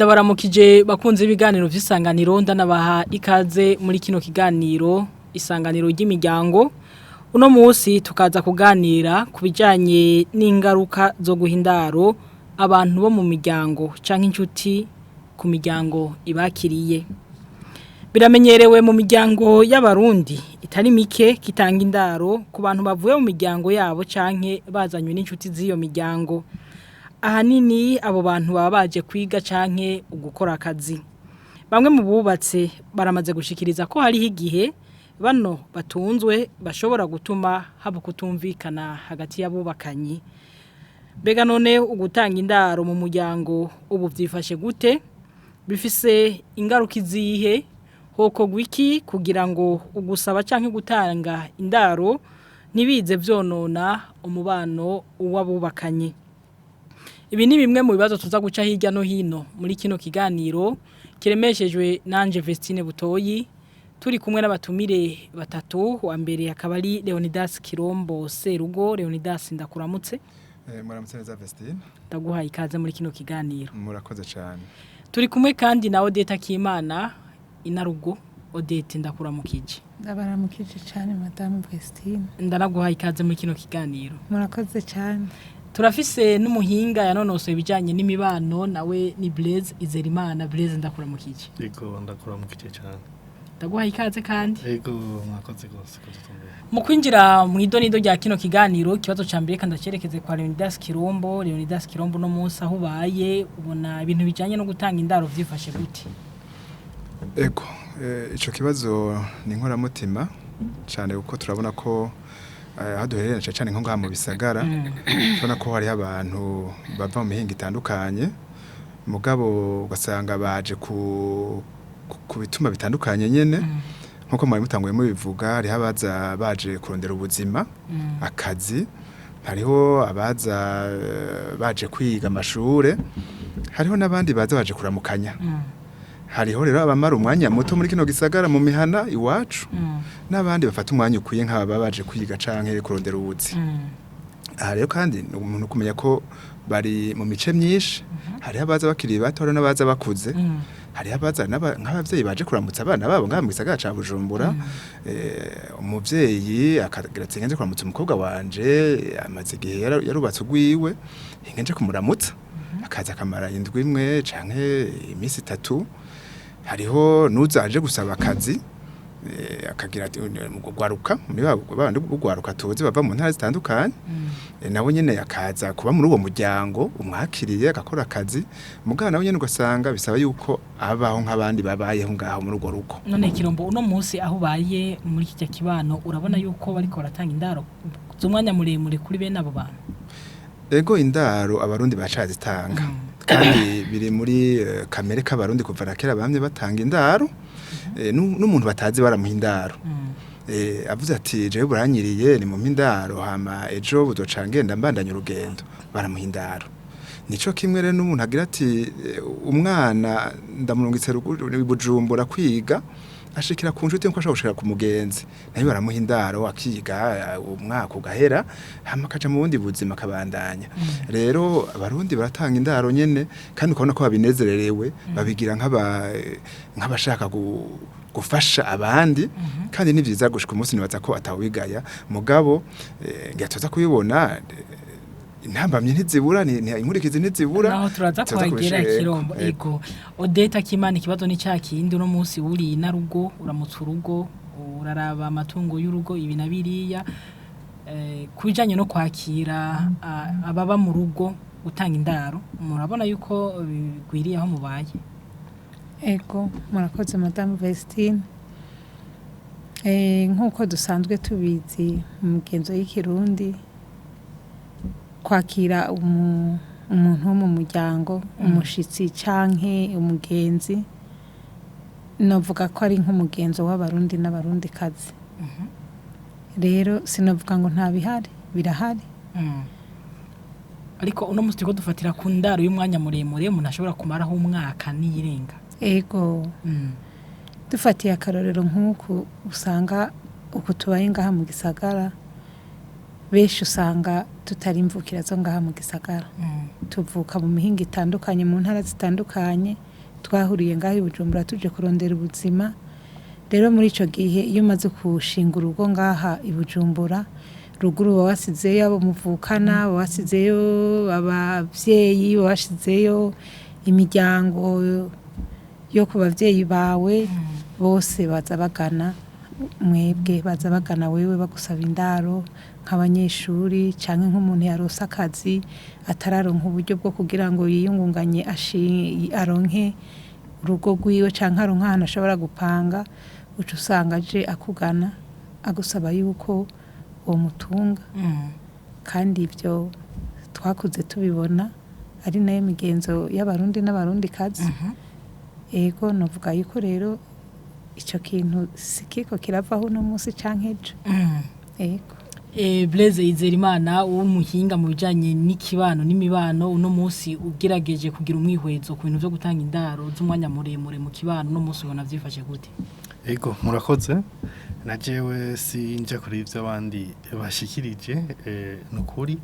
Ndabaramukije bakunze ibiganiro vy'isanganiro, ndanabaha ikaze muri kino kiganiro isanganiro ry'imiryango. Uno munsi tukaza kuganira ku bijanye n'ingaruka zo guha indaro abantu bo mu miryango canke inshuti ku miryango ibakiriye. Biramenyerewe mu miryango y'abarundi itari mike kitanga indaro ku bantu bavuye mu miryango yabo canke bazanywe n'inshuti z'iyo miryango. Ahanini abo bantu baba baje kwiga canke gukora akazi. Bamwe mu bubatse baramaze gushikiriza ko hariho igihe bano batunzwe bashobora gutuma haba kutumvikana hagati y'abubakanyi. Mbega none ugutanga indaro mu muryango ubu vyifashe gute? Bifise ingaruka izihe? Hokorwa iki kugira ngo ugusaba canke gutanga indaro ntibize vyonona umubano w'abubakanyi? Ibi ni bimwe mu bibazo tuza guca hirya no hino muri kino kiganiro kiremeshejwe nanje Vestine Butoyi, turi kumwe n'abatumire batatu. Wa mbere akaba ari Leonidas Kirombo Serugo. Leonidas, ndakuramutse. Muramutse neza, Vestine. Ndaguhaye ikaze muri kino kiganiro. Murakoze cyane. Turi kumwe kandi na Odeta Kimana Inarugo. Odete, ndakuramukije. Ndabaramukije cyane, Madame Vestine. Ndanaguhaye ikaze muri kino kiganiro. Murakoze cyane. Turafise n'umuhinga yanonosoye ibijanye n'imibano, nawe ni Blaise Izerimana. Blaise, ndakuramukije. Yego, ndakuramukije cyane. Ndaguhaye ikaze kandi. Yego, mwakoze rwose kudutumbera. Mu kwinjira mu idonido rya kino kiganiro, ikibazo ca mbere kandi cerekeze kwa Leonidas Kirombo. Leonidas Kirombo, no munsi aho ubaye ubona ibintu bijanye no gutanga indaro vyifashe gute? Ego, ico kibazo ni inkoramutima cyane, kuko turabona ko aho duherereye, cyane cyane nko ngaha mu bisagara, turabona ko hariho abantu bava mu mihingo itandukanye, mugabo ugasanga baje ku bituma bitandukanye nyene. Nkuko mwari mutanguye mubivuga, hariho abaza baje kurondera ubuzima, akazi, hariho abaza baje kwiga amashure, hariho n'abandi baza baje kuramukanya. Hariho rero abamara umwanya muto muri kino gisagara mu mihana iwacu, n'abandi bafata umwanya ukwiye nk'aba baje kwiga canke kurondera ubuzi. Aha rero kandi ni umuntu kumenya ko bari mu mice myinshi. Hariho abaza bakiri bato, hariho n'abaza bakuze. Hariho abaza nk'abavyeyi baje kuramutsa abana babo ngaha mu gisagara ca Bujumbura. Umuvyeyi akagira ati: "Ngenze kuramutsa umukobwa wanje, amaze igihe yarubatse urwiwe, ngenje kumuramutsa." Akaza akamara indwi imwe canke iminsi 3. Hariho n'uza aje gusaba akazi, akagira ati gwaruka muri bandi gwaruka tuzi bava mu ntara zitandukanye. Nawe nyene akaza kuba muri uwo muryango umwakiriye, agakora akazi, mugabo nawe nyene ugasanga bisaba yuko abaho nk'abandi babayeho ngaho muri urwo rugo. None Kirombo, uno munsi aho ubaye muri kijya kibano, urabona yuko bariko baratanga indaro z'umwanya muremure kuri bene abo bantu? Ego, indaro abarundi bacazitanga, kandi biri muri kamere k'abarundi. Kuva na kera bamye batanga indaro. N'umuntu batazi baramuha indaro. Avuze ati: "Jewe buranyiriye, ni mu indaro, hama ejo buzoca ngenda mbandanya urugendo," baramuha indaro. Nico kimwe rero n'umuntu agira ati: "Umwana ndamurungitse ruguru i Bujumbura kwiga," ashikira ku nshuti nko ashobora gushikira ku mugenzi, nayo baramuha indaro, akiga umwaka ugahera, hama akaja mu bundi buzima akabandanya. Rero abarundi baratanga indaro nyene, kandi ukabona ko babinezererewe, babigira nk'abashaka gufasha abandi, kandi ni vyiza. Gushika umunsi nibaza ko atawigaya, mugabo ngira tuza kubibona, intambamye ntizibura, ni inkurikizi ntizibura. Naho turaza Tuza kuhagera. kubishira. Kirombo. Ego. Ego, Odeta Kimana, ikibazo ni ca kindi. Uno munsi uri inarugo, uramutse urugo, uraraba amatungo y'urugo, ibi na biriya. Ku bijanye no kwakira ababa mu rugo, gutanga indaro, murabona yuko bigwiriye aho mubaye? Ego, murakoze, Madame Vestine. Nk'uko dusanzwe tubizi mu migenzo y'ikirundi, kwakira umuntu wo mu muryango, umushitsi canke umugenzi, novuga ko ari nk'umugenzo w'abarundi n'abarundikazi. Rero sinovuga ngo nta bihari, birahari. Ariko uno munsi turiko dufatira ku ndaro y'umwanya muremure, umuntu ashobora kumaraho umwaka n'iyirenga. Ego. Dufatiye akarorero nk'uku usanga uku tubaye ngaha mu gisagara, benshi usanga tutari imvukira zo ngaha mu gisagara. Tuvuka mu mihingo itandukanye, mu ntara zitandukanye. Twahuriye ngaho i Bujumbura tuje kurondera ubuzima. Rero muri ico gihe iyo umaze kushinga urugo ngaha i Bujumbura, ruguru uba wasizeyo abo muvukana, uba wasizeyo abavyeyi, uba wasizeyo imiryango yo ku bavyeyi bawe, bose baza bagana mwebwe, baza bagana wewe bagusaba indaro nk'abanyeshuri canke nk'umuntu yarose akazi atararonka uburyo bwo kugira ngo yiyungunganye aronke urugo rwiwe canke aronke ahantu ashobora gupanga, uca usanga aje akugana agusaba yuko uwo mutunga. Kandi ibyo twakuze tubibona ari nayo migenzo y'Abarundi n'Abarundikazi. Ego, novuga yuko rero ico kintu sikiko kiravaho uno munsi canke ejo. Ego. Blaise Izerimana, w'umuhinga mu bijanye n'ikibano n'imibano, uno munsi ugerageje kugira umwihwezo ku bintu vyo gutanga indaro z'umwanya muremure mu kibano, uno munsi ubona vyifashe gute? Ego, murakoze. Na jewe sinja kuri ivyo abandi bashikirije, nukuri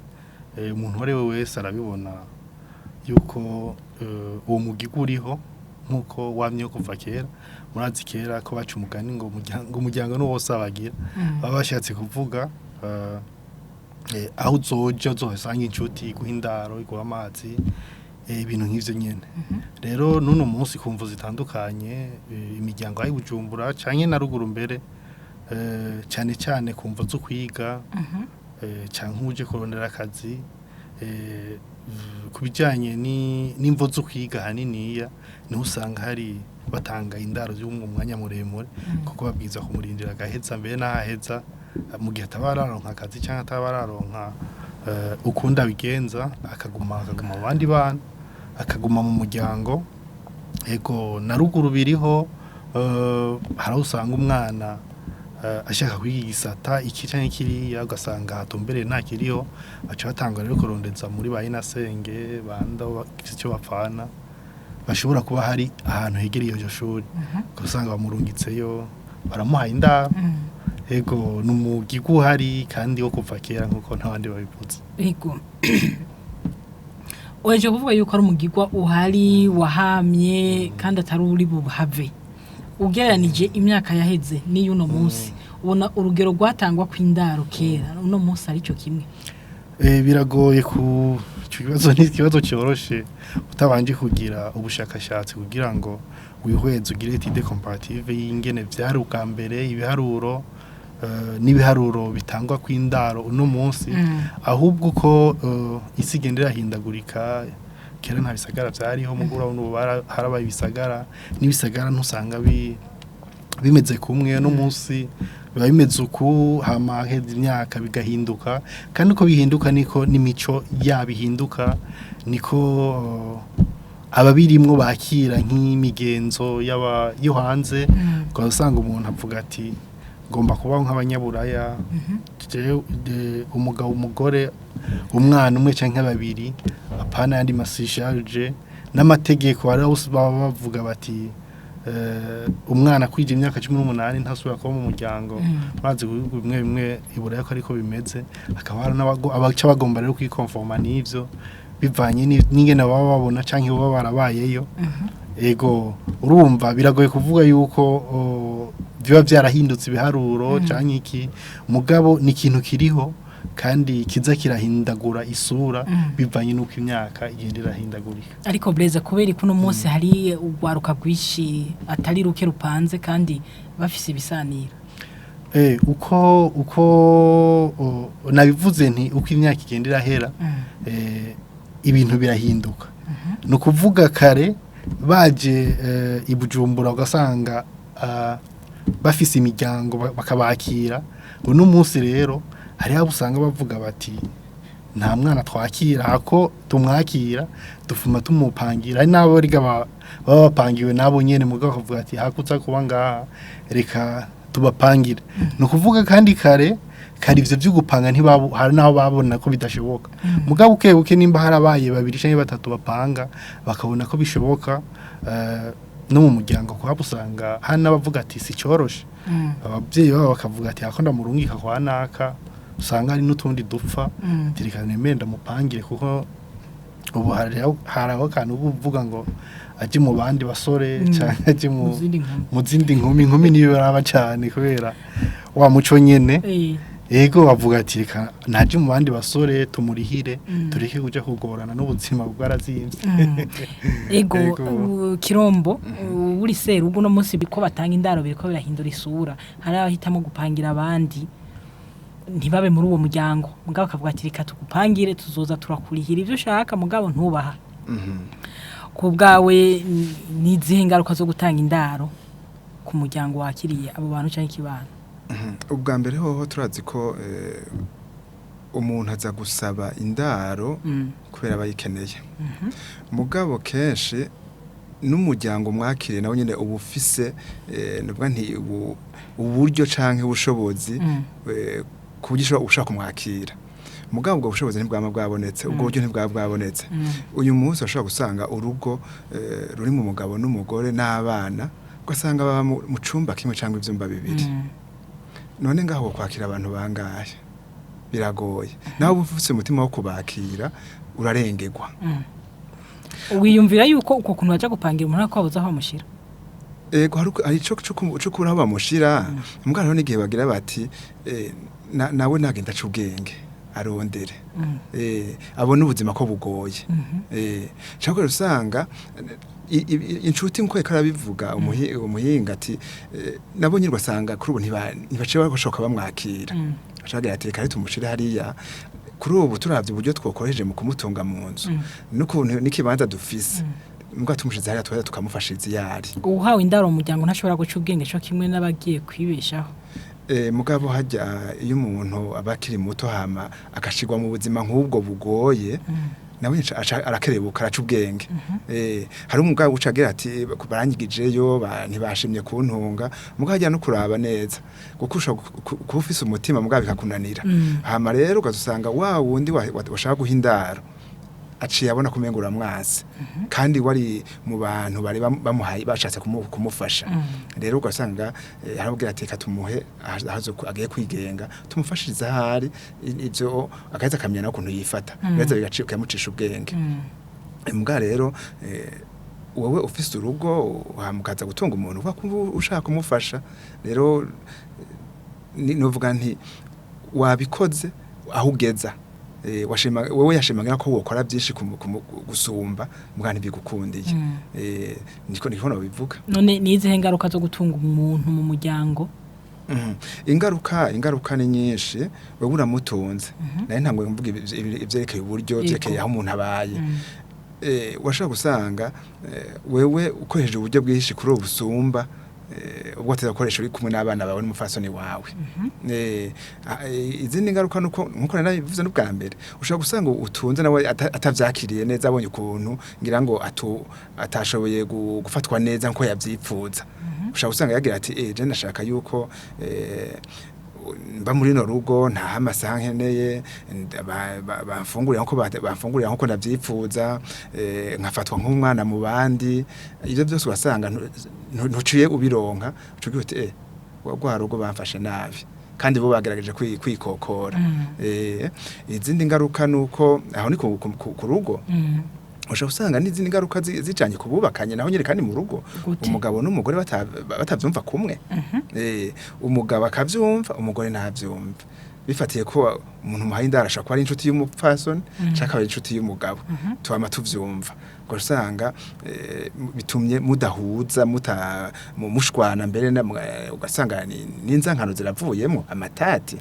umuntu uwo ari we wese arabibona yuko uwo mugigwa uriho nkuko wamye kuva kera. Murazi kera ko baca umugani ngo umuryango ni wose abagira, baba bashatse kuvuga aho uzoja uzohasanga inshuti iguha indaro, iguha amazi, ibintu nk'ivyo nyene. Rero n'uno munsi ku mvo zitandukanye, imiryango y'i Bujumbura canke na ruguru mbere, cane cane ku mvo zo kwiga, canke uje kurondera akazi, ku bijanye n'imvo zo kwiga haniniya niho usanga hari batanga indaro z'umwe mwanya muremure, kuko babwiza kumurindira agaheza mbere n'ahaheza mu gihe ataba araronka akazi canke ataba araronka ukundi abigenza, akaguma mu bandi bana, akaguma mu muryango. Ego, na ruguru biriho, hari aho usanga umwana ashaka kwiga igisata iki canke kiriya, ugasanga hatumbereye nta kiriho, baca batanga rero kurondeza muri ba inasenge banda bafise ico bapfana bashobora kuba hari ahantu hegereye iryo shuri, ugasanga bamurungitseyo baramuhaye indaro. Ego, ni umugigwa uhari kandi wo kuva kera nkuko n'abandi babivuze. Ego, weje kuvuga yuko ari umugigwa uhari wahamye kandi atari uri buhave. Ugereranije imyaka yaheze n'iy'uno munsi, ubona urugero rwatangwa kw'indaro kera uno munsi ari cyo kimwe? Biragoye ku ico kibazo, ni ikibazo cyoroshe utabanje kugira ubushakashatsi kugira ngo wihweze ugire étude comparative y'ingene vyari ubwa mbere, ibiharuro n'ibiharuro bitangwa kw'indaro uno munsi. Ahubwo uko isi igenda irahindagurika, kera nta bisagara vyariho, mugura ubu harabaye ibisagara, n'ibisagara ntusanga bimeze kumwe no munsi biba bimeze uku, hama heza imyaka bigahinduka, kandi uko bihinduka niko n'imico yabo ihinduka, niko ababirimwo bakira nk'imigenzo y'aba yo hanze. Ukaba usanga umuntu avuga ati ngomba kubaho nk'abanyaburaya, jewe, umugabo, umugore, umwana umwe canke babiri, apana yandi masishaje n'amategeko. Hari aho baba bavuga bati umwana kwija imyaka 18 ntasubira kuba mu muryango. Murazi ku bihugu bimwe bimwe iburaya ko ariko bimeze, hakaba hari abaca bagomba rero kwikonforma n'ivyo bivanye n'ingene baba babona canke baba barabayeyo. Ego, urumva biragoye kuvuga yuko biba vyarahindutse ibiharuro canke iki, mugabo ni ikintu kiriho kandi kiza kirahindagura isura bivanye n'uko imyaka igenda irahindagurika. Ariko Blaise, kubera ko uno munsi hari urwaruka rwinshi atari ruke rupanze kandi bafise ibisanira? Uko nabivuze nti uko imyaka igenda irahera, ibintu birahinduka. Ni ukuvuga kare baje i Bujumbura ugasanga bafise imiryango bakabakira. Uno munsi rero hariho abo usanga bavuga bati nta mwana twakira, ako tumwakira dufuma tumupangira. Hari n'abo riga baba bapangiwe nabo nyene, mugabo bakavuga ati hakuza kuba ngaha reka tubapangire. Ni ukuvuga kandi kare kare ivyo vyo gupanga ntibabo, hari naho babona ko bidashoboka, mugabo buke buke nimba harabaye babiri canke batatu bapanga bakabona ko bishoboka, no mu muryango kuhaba usanga hari n'abavuga ati si cyoroshe, ababyeyi babo bakavuga ati hako ndamurungika kwa naka, usanga hari n'utundi dupfa, ati reka nemere ndamupangire kuko Ubu hari aho kantu uba uvuga ngo aje mu bandi basore canke aje Mu zindi nkumi. mu zindi nkumi, inkumi niyo baraba cyane kubera wa muco nyene. Ego, bavuga ati reka naje mu bandi basore tumurihire, tureke kuja kugorana n'ubuzima bwarazimvye. Ego. Ego. Kirombo, buri serugo no munsi biko batanga indaro biriko birahindura isura. Hari abahitamo gupangira abandi ntibabe muri uwo muryango, mugabo akavuga ati reka tugupangire, tuzoza turakurihira ivyo ushaka, mugabo ntubaha. Ku bwawe ni izihe ngaruka zo gutanga indaro ku muryango wakiriye abo bantu canke ikibano? Ubwa mbere hoho turazi ko umuntu aza gusaba indaro kubera aba ayikeneye, mugabo kenshi n'umuryango mwakiriye nawe nyine uba ufise nuvuga nti uburyo canke ubushobozi ku buryo ushobora kumwakira, mugabo ubwo bushobozi ntibwama bwabonetse, ubwo buryo ntibwaba bwabonetse. Uyu munsi urashobora gusanga urugo ruri mu mugabo n'umugore n'abana, ugasanga baba mu cumba kimwe cyangwa ivyumba bibiri. None ngaho kwakira abantu bangahe biragoye, nawe uba ufise umutima wo kubakira urarengerwa. Wiyumvira yuko uko kuntu baja gupangira umuntu ko abuze aho amushira? Ego, hari ico co kubura aho bamushira, mbwa hariho n'igihe bagira bati nawe nagenda aca ubwenge arondere, abone ubuzima ko bugoye. Cyakora usanga inshuti nkuko yariko arabivuga umuhinga ati nabo nyine ugasanga kuri ubu ntibaciye bashoka bamwakira. Acagira ati reka rero tumushire hariya, kuri ubu turavye uburyo twokoresheje mu kumutunga mu nzu n'ukuntu n'ikibanza dufise, mbwa tumushize hariya twaheza tukamufashiriza iyo ari. Uhawe indaro mu muryango ntashobora guca ubwenge co kimwe n'abagiye kwibeshaho. Mugabo hajya iyo umuntu aba akiri muto hama agashirwa mu buzima nk'ubwo bugoye, nawe arakerebuka, araca ubwenge. Hari umugabo uca agira ati baranyigijeyo, ntibashimye kuntunga, mugabo hajya no kuraba neza kuko ushobora kuba ufise umutima mugabo bikakunanira. Hama rero ugasanga wa wundi washaka guha indaro aciye abona kumenga uramwase, kandi wari mu bantu bari bamuhaye bashatse kumufasha. Rero ugasanga harabwira ati reka tumuhe aho agiye kwigenga, tumufashirize ahari ivyo agaheza akamenya nawe ukuntu yifata, bigaheza bikamucisha ubwenge. Mbwa rero wowe ufise urugo hama ukaza gutunga umuntu uba kumva ushaka kumufasha, rero novuga nti wabikoze aho ugeza. Washima wewe yashimagira ko wokora byinshi gusumba, mbwa ntibigukundiye. Niko nobivuga. None ni izihe ngaruka zo gutunga umuntu mu muryango? Ingaruka ni nyinshi. Wewe uramutunze, naye ntabwo mvuga ivyerekeye uburyo, vyerekeye aho umuntu abaye. Washobora gusanga wewe ukoresheje uburyo bwinshi kuri ubu busumba ubwo ateza gukoresha uri kumwe n'abana bawe n'umupfasoni wawe. Izindi ngaruka nuko nkuko nari nabivuze n'ubwa mbere, ushobora gusanga utunze nawe atavyakiriye neza, abonye ukuntu ngira ngo atashoboye gufatwa neza nkuko yavyipfuza. Ushobora gusanga yagira ati je ndashaka yuko mba muri no rugo ntaha amasaha nkeneye, bamfungurira nkuko bamfungurira nkuko ndavyipfuza, nkafatwa nk'umwana mu bandi. Ivyo byose ugasanga ntuciye ubironka, ucugira uti rwa rugo bamfashe nabi kandi bo bagerageje kwikokora. Izindi ngaruka nuko aho ni ku rugo, ushobora usanga n'izindi ngaruka zijanye ku bubakanye naho nyine kandi mu rugo. Gute? Umugabo n'umugore batavyumva kumwe. Umugabo akavyumva, umugore ntavyumva, bifatiye ko umuntu muhaye indaro ashobora kuba ari inshuti y'umupfasoni canke akaba ari inshuti y'umugabo, twama tuvyumva. Ubwo usanga bitumye mudahuza, mushwana mbere ugasanga n'inzankano ziravuyemo amatati.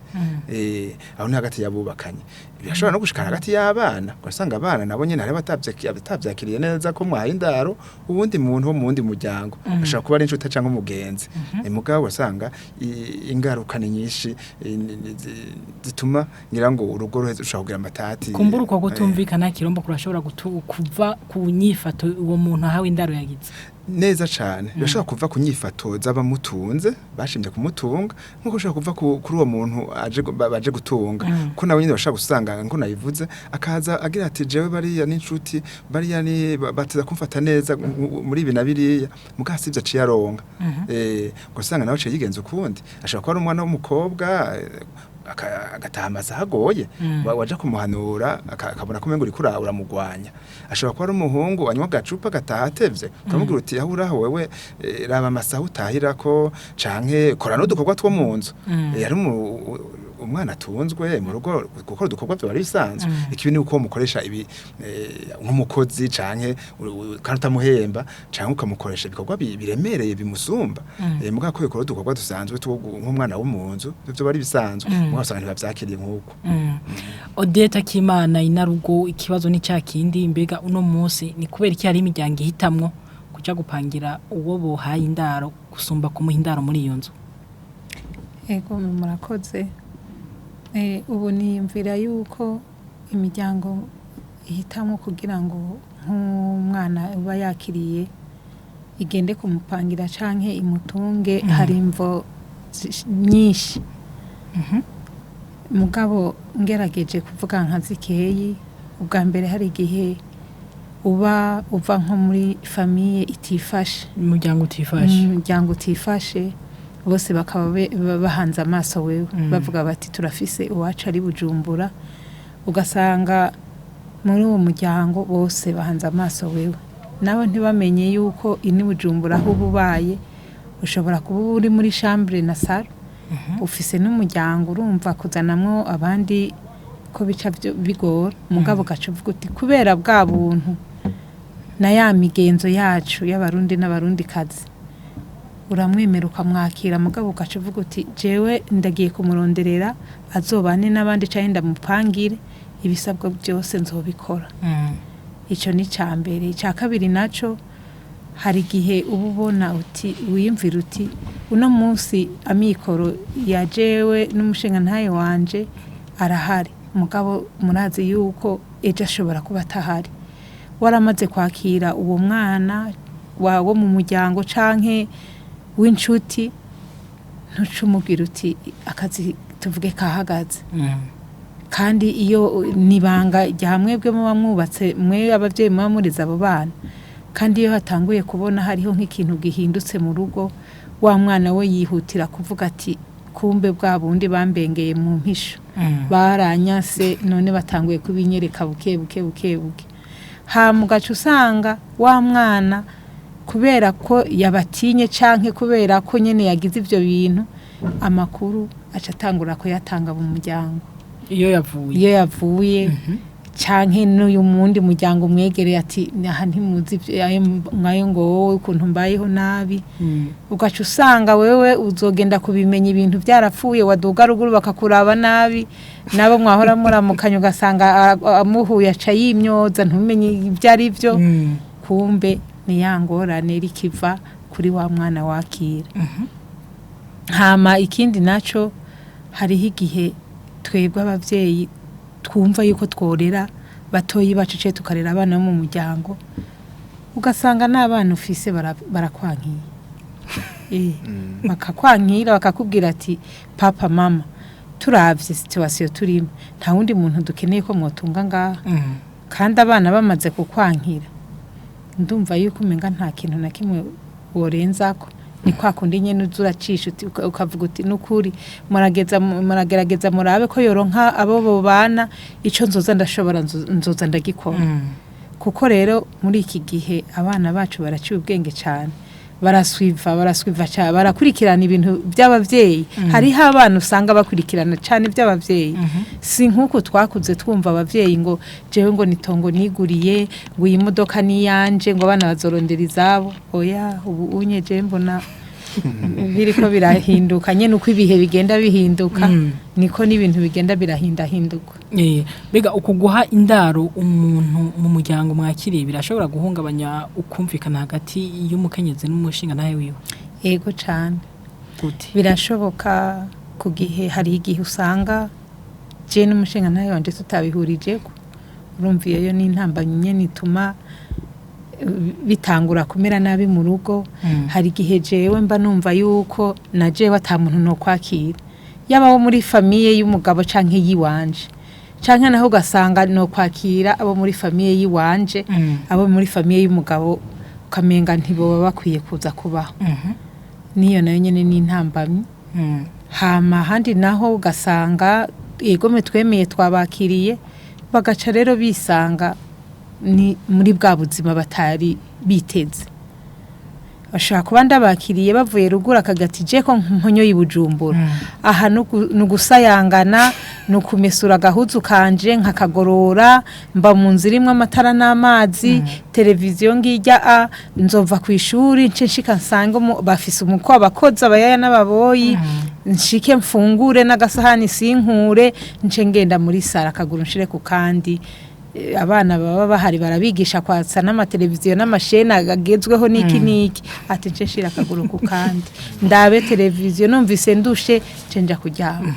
Aho ni hagati y'abubakanye. Birashobora no gushika hagati y'abana, ugasanga abana nabo nyene hari abatavyakiriye neza ko mwahaye indaro uwundi muntu wo mu wundi muryango, ashobora kuba ari inshuti canke umugenzi. Mugabo ugasanga ingaruka ni nyinshi, zituma ngira ngo urugo ruheze rushobora kugira amatati. Kumbura uko kutumvikana, Kirombo, kurashobora kuva ku nyifato uwo muntu ahawe indaro yagize. Neza cane, birashobora kuva ku nyifato z'abamutunze bashimye kumutunga, nkuko ushobora kuva kuri uwo muntu baje gutunga, ko nawe nyine bashobora gusanga nko nabivuze akaza agira ati jewe bariya n'inshuti, bariya ni bateza kumfata neza muri ibi na biriya, muga sivyo aciye aronka. Ugasanga nawe aciye yigenza ukundi, ashobora kuba ari umwana w'umukobwa. agataha amasaha agoye. Waja kumuhanura akabona ko umengo uriko uramugwanya. Ashobora kuba ari umuhungu anywa agacupa agataha atevye, ukamubwira uti aho uraho wewe, raba amasaha utahirako canke kora n'udukorwa two mu nzu. Ari umwana atunzwe mu rugo, gukora udukorwa byo ari bisanzwe. Ikibi ni uko mukoresha ibi nk'umukozi canke kandi utamuhemba, canke ukamukoresha ibikorwa biremereye bimusumba. Mugabo ko bikora udukorwa dusanzwe nk'umwana wo mu nzu, ivyo bari bisanzwe, mugabo usanga ntibavyakiriye nk'uko. Odeta Kimana inarugo, ikibazo ni ca kindi: mbega uno munsi ni kubera iki hari imiryango ihitamwo kuja gupangira uwo bohaye indaro gusumba kumuha indaro muri iyo nzu? Ego, murakoze. Ubu niyumvira yuko imiryango ihitamo kugira ngo nk'umwana uba yakiriye igende kumupangira canke imutunge, hari imvo nyinshi. Mugabo ngerageje kuvuga nka zikeyi, ubwa mbere hari igihe uba uva nko muri famille itifashe, umuryango utifashe, umuryango utifashe, bose bakaba bahanze amaso wewe, bavuga bati turafise uwacu ari Bujumbura. Ugasanga muri uwo muryango bose bahanze amaso wewe, nawe ntibamenye yuko ini Bujumbura aho uba ubaye ushobora kuba uri muri chambre na salon, ufise n'umuryango, urumva kuzanamwo abandi ko bica bigora. Mugabo ugaca uvuga uti kubera bwa buntu na ya migenzo yacu y'Abarundi n'Abarundikazi, uramwemera ukamwakira. Mugabo ugaca uvuga uti jewe ndagiye kumuronderera azobane n'abandi canke ndamupangire, ibisabwa byose nzobikora. Ico ni ca mbere. Ica kabiri naco, hari igihe uba ubona uti wiyumvira uti uno munsi amikoro ya jewe n'umushingantahe wanje arahari, mugabo murazi yuko ejo ashobora kuba atahari. Waramaze kwakira uwo mwana wawe mu muryango canke w'inshuti, ntuce umubwira uti akazi tuvuge kahagaze. Kandi iyo nibanga rya mwebwe muba mwubatse, mwe abavyeyi muba murize abo bana, kandi iyo hatanguye kubona hariho nk'ikintu gihindutse mu rugo, wa mwana we yihutira kuvuga ati kumbe bwa bundi bambengeye mu mpisho, baranyase, none batanguye kubinyereka buke buke buke buke. Hama ugaca usanga wa mwana kubera ko yabatinye canke kubera ko nyene yagize ivyo bintu, amakuru aca atangura kuyatanga mu muryango iyo yavuye, iyo yavuye, canke n'uyu mundi muryango umwegereye ati aha ntimuzi ivyo ayo mwayo, ngo wowe ukuntu mbayeho nabi. Ugaca usanga wewe uzogenda kubimenya ibintu byarapfuye, waduga ruguru bakakuraba nabi, nabo mwahora muramukanya ugasanga amuhuye aca yimyoza, ntumenye ibyo ari byo. Kumbe ni ya ngorane rikiva kuri wa mwana wakira. Hama ikindi naco, hariho igihe twebwe abavyeyi twumva yuko tworera batoyi bacu ce tukarera abana bo mu muryango, ugasanga n'abana ufise barakwankiye. Bakakwankira bakakubwira ati papa, mama, turavye situation turimo, nta wundi muntu dukeneye ko mwotunga ngaha. Kandi abana bamaze kukwankira, ndumva yuko umenga nta kintu na kimwe worenzako. Ni kwa kundi nyene uza uracisha ukavuga uti nukuri murageza, muragerageza murabe ko yoronka abo bobana, ico nzoza ndashobora nzoza ndagikora. Kuko rero muri iki gihe abana bacu baraciye ubwenge cyane, baraswiva cyane, barakurikirana ibintu by'abavyeyi. Hariho abana usanga bakurikirana cyane iby'abavyeyi, si nk'uko twakuze twumva abavyeyi ngo jewe ngo nitongo niguriye, ngo iyi modoka ni iyanje, ngo abana bazorondera izabo. Oya, ubu unye je mbona biriko birahinduka nyene, uko ibihe bigenda bihinduka niko n'ibintu bigenda birahindahinduka. Mbega uku guha indaro umuntu mu muryango mwakiriye birashobora guhungabanya ukumvikana hagati y'umukenyezi n'umushingantahe wiwe? Yego cane. Gute? Birashoboka ku gihe, hari igihe usanga je n'umushingantahe wanje tutabihurijeko. Urumva iyo yo ni intambamyi nyene ituma bitangura kumera nabi mu rugo. Hari igihe jewe mba numva yuko na jewe ata muntu no kwakira, yaba wo muri famille y'umugabo canke yiwanje, canke naho ugasanga no kwakira abo muri famille yiwanje, abo muri famille y'umugabo ukamenga ntiboba bakwiye kuza kubaho. Niyo nayo nyene ni intambamyi. Hama ahandi naho ugasanga yegome twemeye twabakiriye, bagaca rero bisanga ni muri bwa buzima batari biteze. Bashobora kuba ndabakiriye bavuye ruguru, akagati je ko mponyo y'Ibujumbura, aha nugusayangana, nukumesura agahuzu kanje nkakagorora, mba mu nzu irimwo amatara n'amazi, televiziyo ngirya, a nzova ku ishuri nce nshika nsange bafise umukwe, abakozi, abayaya n'ababoyi, nshike mfungure n'agasahani sinkure, nce ngenda muri sara akaguru nshire ku kandi. Abana baba bahari barabigisha kwatsa n'amateleviziyo n'amasheni agezweho n'iki n'iki, ati nce nshira akaguru ku kandi ndabe televiziyo, numvise ndushe nce nja kuryama.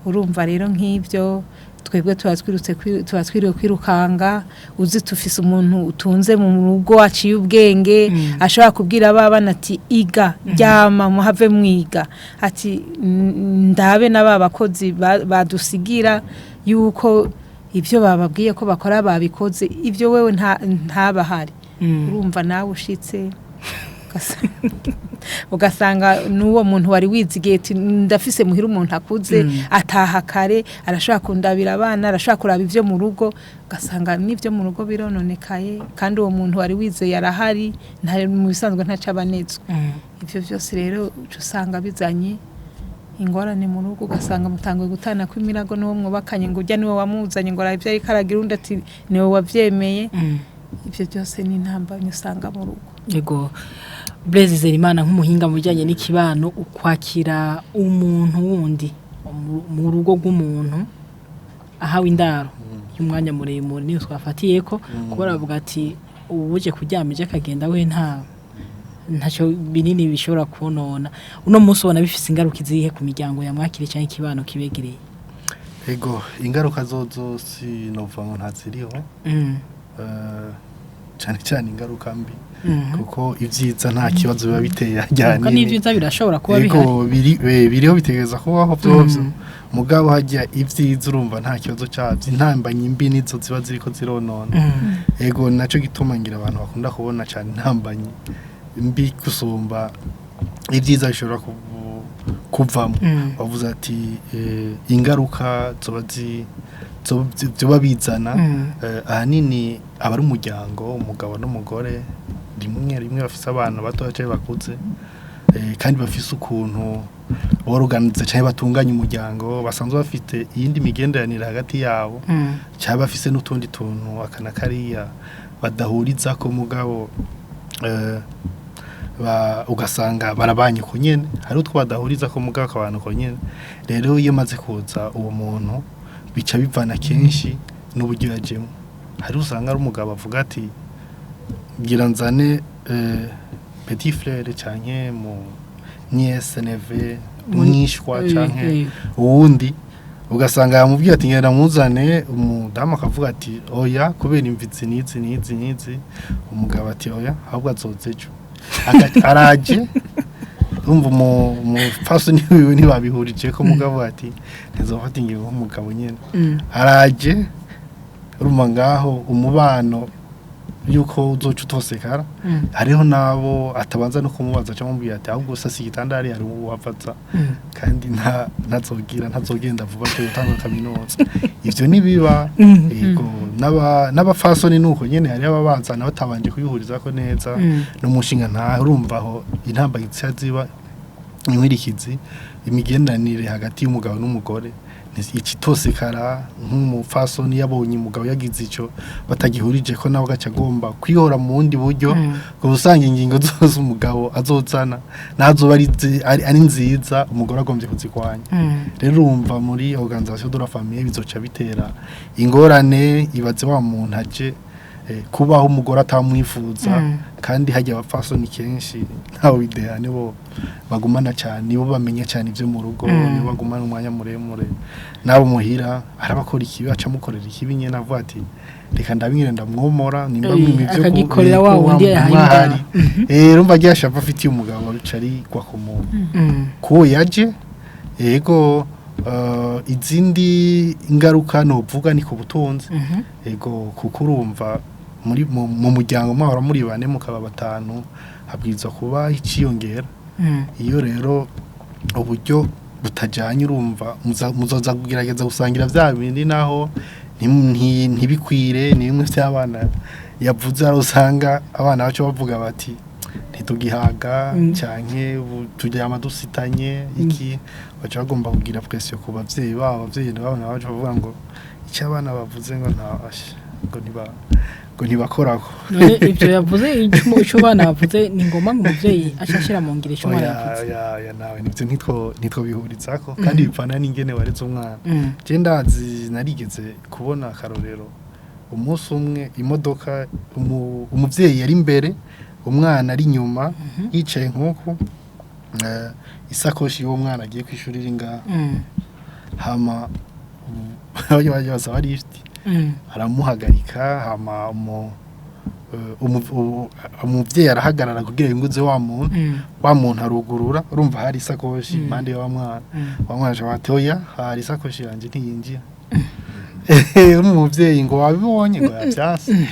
Urumva rero nk'ibyo twebwe tuba twirutse tuba twiriwe kwirukanga, uzi tufise umuntu utunze mu rugo aciye ubwenge, ashobora kubwira abana ati iga, ryama, muhave mwiga, ati ndabe na ba bakozi badusigira yuko ibyo bababwiye ko bakora babikoze, ibyo wewe ntabahari. Urumva nawe ushitse ugasanga n'uwo muntu wari wizigiye ati ndafise muhira umuntu akuze, ataha kare, arashobora kundabira abana, arashobora kuraba ibyo mu rugo, ugasanga n'ibyo mu rugo birononekaye, kandi uwo muntu wari wizeye arahari, mu bisanzwe ntaco abanetswe. Ibyo byose rero uca usanga bizanye ingorane mu rugo, ugasanga mutanguye gutana kw'imirago n'uwo mwubakanye, ngo ujya niwe wamuzanye, ngo arabe ibyo ariko aragira, undi ati niwe wavyemeye. Ibyo byose ni intambamyi usanga mu rugo. Yego, Blaise Zerimana, nk'umuhinga mu bijyanye n'ikibano, ukwakira umuntu wundi mu rugo rw'umuntu ahawe indaro y'umwanya muremure niyo twafatiye ko kuba baravuga ati ubu uje kuryama ejo akagenda, we ntacyo binini bishobora konona. Uno munsi ubona bifise ingaruka izihe ku miryango yamwakire cyangwa ikibano kibegereye? Ego, ingaruka zozo sinova ngo ntaziriho, cyane cyane ingaruka mbi, kuko ibyiza nta kibazo biba biteye Kuko ajyanye. n'ibyiza birashobora kuba bihari. Ego, biriho, bitegereza kubaho vyovyo. Mugabo hajya ibyiza urumva nta kibazo cyabyo, intambamyi mbi nizo ziba ziriko zironona. Ego, naco gituma ngira abantu bakunda kubona cyane intambamyi mbi gusumba ibyiza bishobora kuvamo. Bavuze ati ingaruka zoba bizana, ahanini aba ari umuryango, umugabo n'umugore, rimwe rimwe bafise abana bato cyangwa bakuze, kandi bafise ukuntu boroganize cyangwa batunganya umuryango, basanzwe bafite iyindi migenderanire hagati yabo, cyangwa bafise n'utundi tuntu aka na kariya badahuriza ko, mugabo ugasanga barabanye uko nyene, hari utwo badahuriza ko mugabo akabana uko nyene. Rero iyo maze kuza uwo muntu, bica bivana kenshi n'uburyo yajemo. Hari usanga ari umugabo avuga ati ngira nzane petit frère canke mu nièce, neveu, mwishwa canke uwundi, ugasanga yamubwiye ati ngenda muzane, umudamu akavuga ati oya, kubera imvitsi n'izi n'izi n'izi. Umugabo ati oya, ahubwo azoza ejo. Araje, urumva umupfasoni wiwe ntibabihurije ko, mugabo ati ntizofata ingingo nk'umugabo nyene. Araje, urumva ngaho umubano yuko uzoca utosekara. Hariho nabo atabanza no kumubaza cyangwa amubwira ati ahubwo sasa igitanda hari uwavaza, kandi nta ntazogira ntazogenda vuba cyo gutanga kaminuza. Ivyo nibiba. Yego, n'abafasoni nuko nyene, hari ababazana batabanje kubihuriza ko neza n'umushinga nta. Urumva aho intambamyi ziba inkwirikizi, imigenderanire hagati y'umugabo n'umugore ikitosekara, nk'umupfasoni yabonye umugabo yagize ico batagihurije ko, nawe agaca agomba kwihora mu bundi buryo, ngo usanga ingingo zose umugabo azozana nazoba ari nziza, umugore agombye kuzigwanya. Rero urumva muri organisation de la famille bizoca bitera ingorane. Ibaze wa muntu aje kubaho umugore atamwifuza, kandi hajya abapfasoni kenshi ntawe bideha, nibo bagumana cyane, nibo bamenya cyane ibyo mu rugo, nibo bagumana umwanya muremure nabo muhira. Arabakora ikibi, acamukorera ikibi nyene, avuga ati reka ndabingire ndamwomora nimba mwima ivyo Akagikorera wa wundi yahaye mwahari. indaro. Urumva ryashava afitiye umugabo ruca rigwa ku muntu kuwo yaje. Yego, izindi ngaruka novuga ni ku butunzi. Yego, kuko urumva muri mu muryango mwahora muri bane mukaba batanu, habwirizwa kuba iciyongera. Iyo rero uburyo butajanye urumva muzoza kugerageza gusangira vya bindi naho ntibikwire ni bimwe vy'abana yavuze aho usanga abana bacu bavuga bati ntitugihaga canke turyama dusitanye iki baca bagomba kugira pression ku bavyeyi babo abavyeyi nabo baca bavuga ngo icyo abana bavuze ngo ngo ntiba ngo ntibakorako none ivyo yavuze ico abana bavuze ni ngoma ngo umuvyeyi aca ashira mu ngiro ico umwana yavuze oya nawe nivyo nitwo bihurizako kandi bipfana n'ingene wareze umwana je ndazi narigeze kubona akarorero umunsi umwe imodoka umuvyeyi yari imbere umwana ari inyuma yicaye nk'uku isakoshi y'uwo mwana agiye kwishuri iri ngaha hama basaba lift aramuhagarika hama umuvyeyi arahagarara kugira yunguze wa muntu wa muntu arugurura urumva hari isakoshi impande ya wa mwana wa mwana aca ati oya hari isakoshi yanje ntiyinjira umuvyeyi ngo wabibonye ngo yavyanse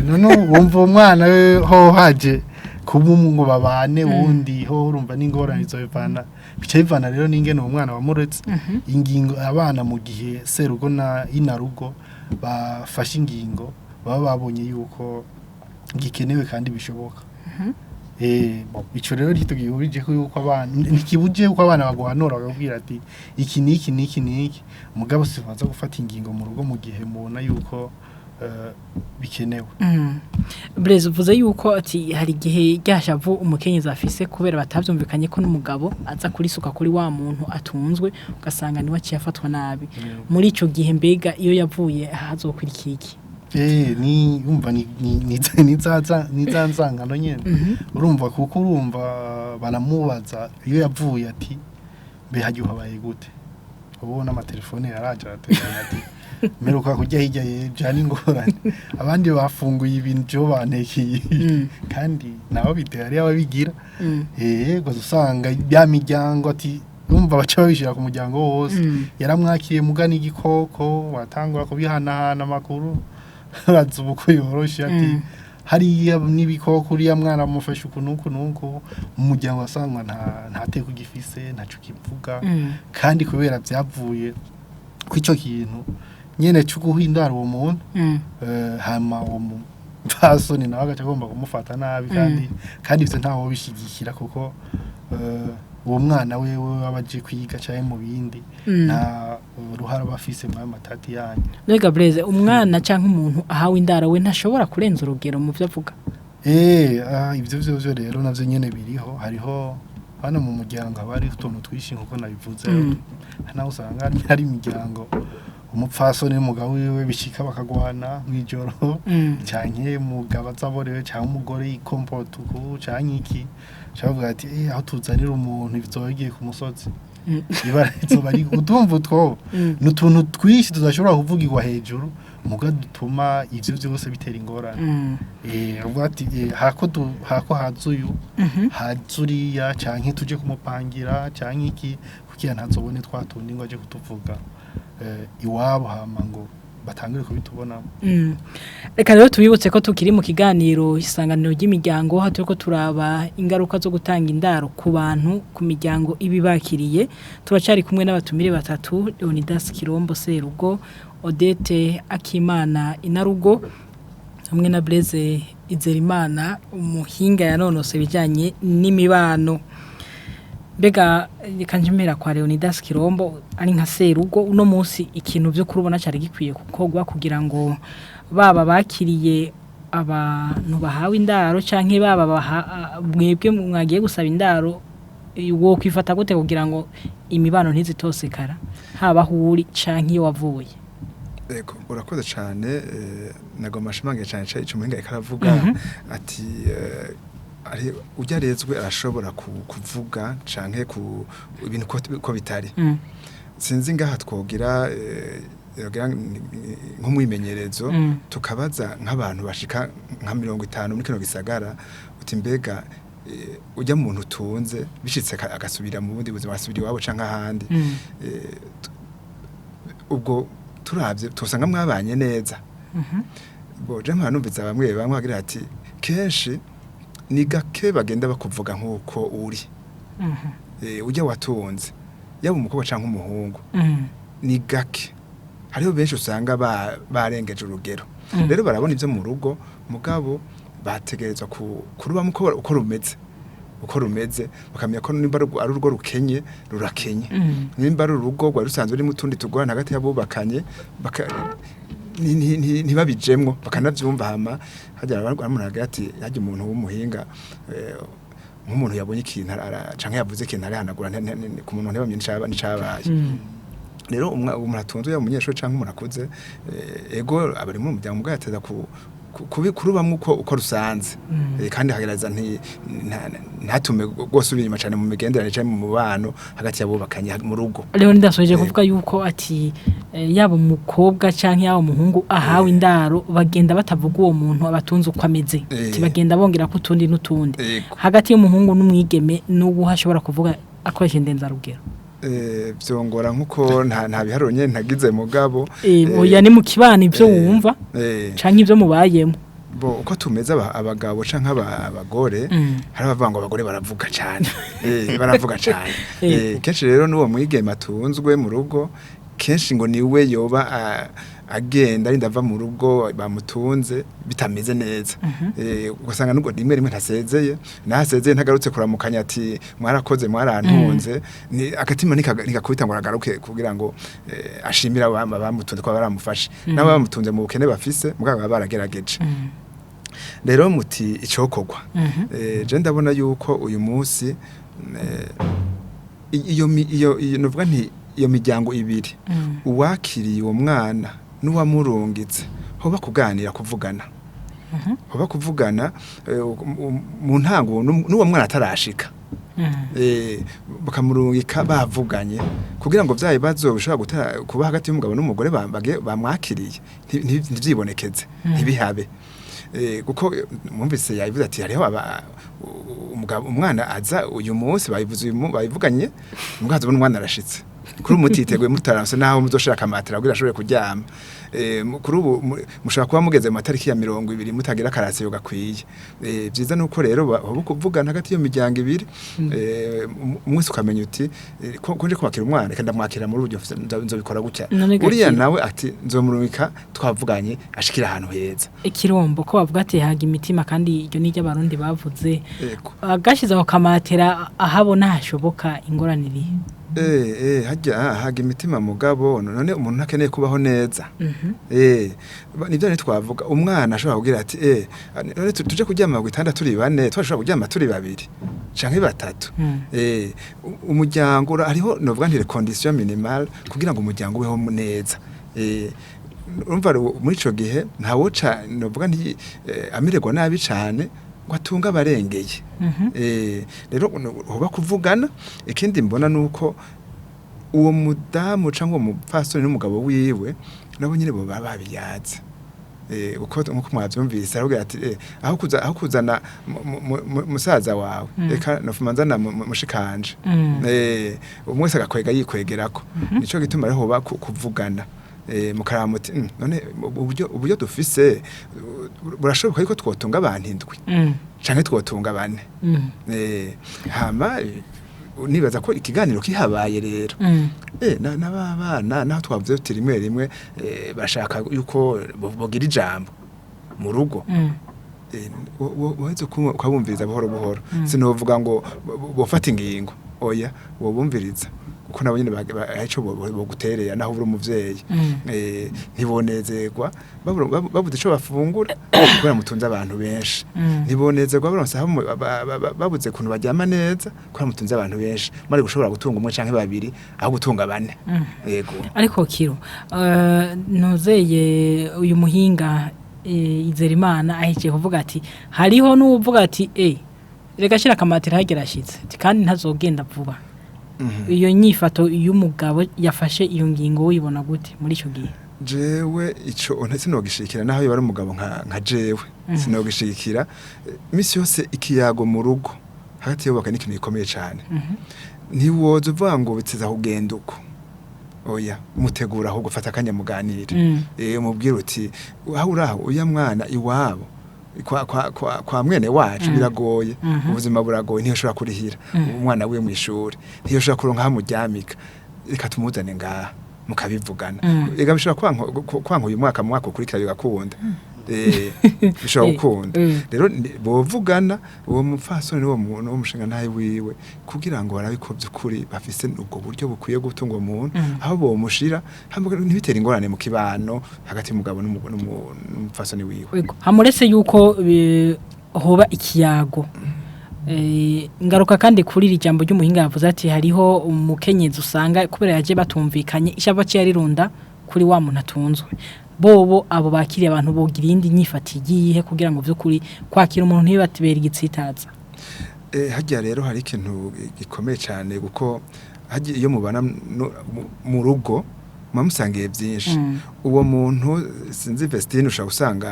none wumva umwana we ho haje kuba ngo babane wundi ho urumva n'ingorane izobivana bica bivana rero n'ingene uwo mwana wamuretse ingingo abana mu gihe serugo na inarugo bafashe ingingo baba babonye yuko gikenewe kandi bishoboka ico rero ntitugihurije ko yuko abana ntikibuje yuko abana baguhanura bakakubwira ati iki niki niki niki mugabo sibanza gufata ingingo mu rugo mu gihe mubona yuko bikenewe. Blaise uvuze yuko ati hari igihe ryashavu umukenyezi afise kubera batavyumvikanye ko n'umugabo aza kurisuka kuri wa muntu atunzwe ugasanga niwe aciye afatwa nabi. Muri ico gihe mbega iyo yavuye hazokwirikira iki? Ni umva ni nizanzangano nyene urumva kuko urumva baramubaza iyo yavuye ati mbe hagiye habaye gute ubona amatelefone yaraje aratekana ati meruka kujya hirya yeje ari ingorane abandi bafunguye ibintu byo bantekeye kandi nabo biteye ari ababigira gusa usanga ya miryango ati urumva baca babishira ku muryango wose yaramwakiriye mugana igikoko watangura kubihanahana amakuru uraza ubu yoroshe ati hariya n'ibikoko uriya mwana amufashe uku n'uku n'uku mu muryango wasanga nta teko gifise ntaco kivuga kandi kubera byavuye ku ico kintu nyene cyo guhindara uwo muntu hama uwo mupfasoni nawe agaca agomba kumufata nabi kandi ivyo ntawo bishigikira kuko uwo mwana wewe abaje kwiga cyane mu bindi nta ruhara bafise mu matati yanyu. Mbega Blaise umwana canke umuntu ahawe indaro we ntashobora kurenza urugero mu byo avuga? Ivyo vyo rero navyo nyene biriho hariho hano mu muryango abari utuntu twishi nkuko nabivuze naho usanga ari imiryango umupfasoni n'umugabo wiwe bishika bakagwana mwijoro canke umugabo azaborewe canke umugore yikompota uku canke iki cavuga ati aho tuzanira umuntu bizoba bigiye ku musozi ibara izoba ari utumva utwo n'utuntu twishi tudashobora kuvugirwa hejuru muga dutuma ivyo vyose bitera ingorane avuga ati hako hazuyu hazuriya canke tuje kumupangira canke iki kugira ntazobone twatundi ngo aje kutuvuga iwabo hama ngo batangire kubitubonamo. Reka rero tubibutse ko tukiri mu kiganiro isanganiro ry'imiryango aho turiko turaba ingaruka zo gutanga indaro ku bantu ku miryango ibibakiriye. Turacari kumwe n'abatumire batatu Leonidas Kirombo Serugo, Odette Akimana Inarugo hamwe na Blaise Izerimana umuhinga yanonose bijanye n'imibano. Mbega reka njemera kwa Leonidas Kirombo ari nka Serugo uno munsi ikintu byo kurubona cyari gikwiye gukogwa kugira ngo baba bakiriye abantu bahawe indaro canke baba mwebwe mwagiye gusaba indaro wo kwifata gute kugira ngo imibano ntizitosekara haba huri canke iyo wavuye. Ego urakoze cyane nagoma ashimangiye cyane ico muhinga ikaravuga ati ari ujarezwe arashobora kuvuga canke ku ibintu ko bitari. Sinzi ngaha twogira nk'umwimenyerezo tukabaza nk'abantu bashika nka 50 muri kino gisagara uti mbega ujya muntu utunze bishitse agasubira mu bundi buzima asubira iwabo canke ahandi ubwo turavye tosanga mwabanye neza. Bo je mpanumviza bamwe bamwe bagira ati kenshi ni gake bagenda bakuvuga nkuko uri ujya watunze yaba umukobwa canke umuhungu ni gake hariho benshi usanga barengeje urugero rero barabona ivyo mu rugo mugabo bategerezwa kurubamo uko rumeze uko rumeze bakamenya ko nimba ari urugo rukenye rurakenye nimba ari urugo rwari rusanzwe rurimo utundi tugorane hagati y'abubakanye ntibabijemwo bakanavyumva hama hajya umuntu ati hajya umuntu w'umuhinga nk'umuntu yabonye ikintu canke yavuze ikintu arihanagura ku muntu ntibamenye n'icabaye rero umuntu atunzwe yaba umunyeshuri canke umuntu akuze ego abari mu muryango mugabo yateza kurubamwo uko rusanze kandi hagerageza ntatume rwose uri inyuma cyane mu migenderanire canke mu mubano hagati y'abubakanye mu rugo. Rero ndasoje kuvuga yuko ati yaba umukobwa canke yaba umuhungu ahawe indaro bagenda batavuga uwo muntu abatunze uko ameze ati bagenda bongera ko utundi n'utundi hagati y'umuhungu n'umwigeme n'ubu hashobora kuvuga akoresha indenzarugero byongora nkuko nta biharuro nyene ntagize mugabo oya ni mu kibano ivyo wumva canke ivyo mubayemo bo uko tumeze abagabo canke abagore hari abavuga ngo abagore baravuga cyane baravuga cyane kenshi rero n'uwo mwigeme atunzwe mu rugo kenshi ngo niwe yoba agenda arinda ava mu rugo bamutunze bitameze neza ugasanga nubwo rimwe rimwe ntasezeye ntasezeye ntagarutse kuramukanya ati mwarakoze mwarantunze ni agatima ntigakubita ngo aragaruke kugira ngo ashimire abamutunze ko baramufashe nabo bamutunze mu bukene bafise mugabo baba baragerageje rero muti icokorwa je ndabona yuko uyu munsi iyo novuga nti iyo miryango ibiri uwakiriye uwo mwana n'uwamurungitse hoba kuganira kuvugana hoba kuvugana mu ntango n'uwo mwana atarashika bakamurungika bavuganye kugira ngo vya bibazo bishobora kuba hagati y'umugabo n'umugore bamwakiriye ntivyibonekeze ntibihabe kuko mwumvise yabivuze ati hariho umugabo umwana aza uyu munsi bayivuze bayivuganye mugazo n'umwana arashitse kuri umutiteguye mutaranse naho muzoshaka amatera kugira ashobore kuryama kuri ubu mushaka kuba mugeze mu matariki ya 20 mutagira karasiyo gakwiye byiza nuko rero kuvugana hagati yo miryango ibiri umunsi ukamenya uti ko nje kwakira umwana reka ndamwakira muri uburyo nzobikora gutya uriya nawe ati nzomurumika twavuganye ashikira ahantu heza ikirombo ko bavuga ati haga imitima kandi iryo ni ry'abarundi bavuze agashize aho kamatera ahabona hashoboka ingorane iri hajya haga imitima mugabo none umuntu ntakeneye kubaho neza nibyo ni twavuga umwana ashobora kugira ati none tuje kuryama ku gitanda turi bane twashobora kuryama turi babiri canke batatu umuryango hariho novuga nti condition minimale kugira ngo umuryango ubeho neza urumva muri ico gihe ntawoca novuga nti amererwa nabi cane ngo atunga abarengeye rero hoba kuvugana ikindi mbona nuko uwo mudamu cyangwa umupfasoni n'umugabo wiwe nabo nyine bo baba babiyaze uko nkuko mwabyumvise aravuga ati aho kuzana musaza wawe reka nofuma nzana mushikanje umwe wese agakwega yikwegerako nico gituma rero hoba kuvugana mukaramuti none uburyo dufise burashoboka yuko twotunga abantu indwi canke twotunga bane hama nibaza ko ikiganiro kihabaye rero n'abana naho twavuze tuti rimwe rimwe bashaka yuko bogira ijambo mu rugo woheze ukabumviriza buhoro buhoro sinovuga ngo bofata ingingo oya wobumviriza kuko nabo nyine ico boguterera naho uri umuvyeyi ntibonezerwa babuze ico bafungura kubera mutunze abantu benshi ntibonezerwa baronse aho babuze kuntu baryama neza kubera mutunze abantu benshi mari gushobora gutunga umwe canke babiri aho gutunga bane yego ariko kiro ntuzeye uyu muhinga Izerimana ahejeje kuvuga ati hariho n'uvuga ati reka shira akamatera hagerashitse kandi ntazogenda vuba iyo nyifato y'umugabo yafashe iyo ngingo uyibona gute muri ico gihe jewe ico sinogishikira naho yaba ari umugabo nka jewe sinogishikira imisi yose ikiyago mu rugo hagati y'ubaka n'ikintu gikomeye cyane ntiwoza uvuga ngo biteza kugenda uko oya mutegura ahubwo fata akanya muganire umubwira uti aho uraho uya mwana iwabo kwa mwene wacu biragoye ubuzima buragoye ntiyoshobora kurihira umwana wiwe mu ishuri ntiyoshobora kuronka aho amuryamika Reka tumuzane ngaha mukabivugana. Ega bishobora kwanka uyu mwaka, mu mwaka ukurikira bigakunda. Bishobora gukunda. Rero bovugana uwo mupfasoni n'uwo mushinga ntahe wiwe kugira ngo barabe ko by'ukuri bafise ubwo buryo bukwiye gutunga uwo muntu, aho bomushira hamwe ntibitere ingorane mu kibano hagati y'umugabo n'umupfasoni wiwe. Ego, hamuretse yuko hoba ikiyago. Ngaruka kandi kuri iri jambo ry'umuhinga yavuze ati hariho umukenyezi usanga kubera yaje batumvikanye ishava cye yarirunda kuri wa muntu atunzwe. Bobo abo bakiriye abantu bogira iyindi nyifati igiye kugira ngo vy'ukuri kwakira umuntu ntibatibera igitsitaza. Harya rero hari ikintu gikomeye cyane, kuko harya iyo mubana mu rugo muba musangiye byinshi. Uwo muntu sinzi Vestine ushobora gusanga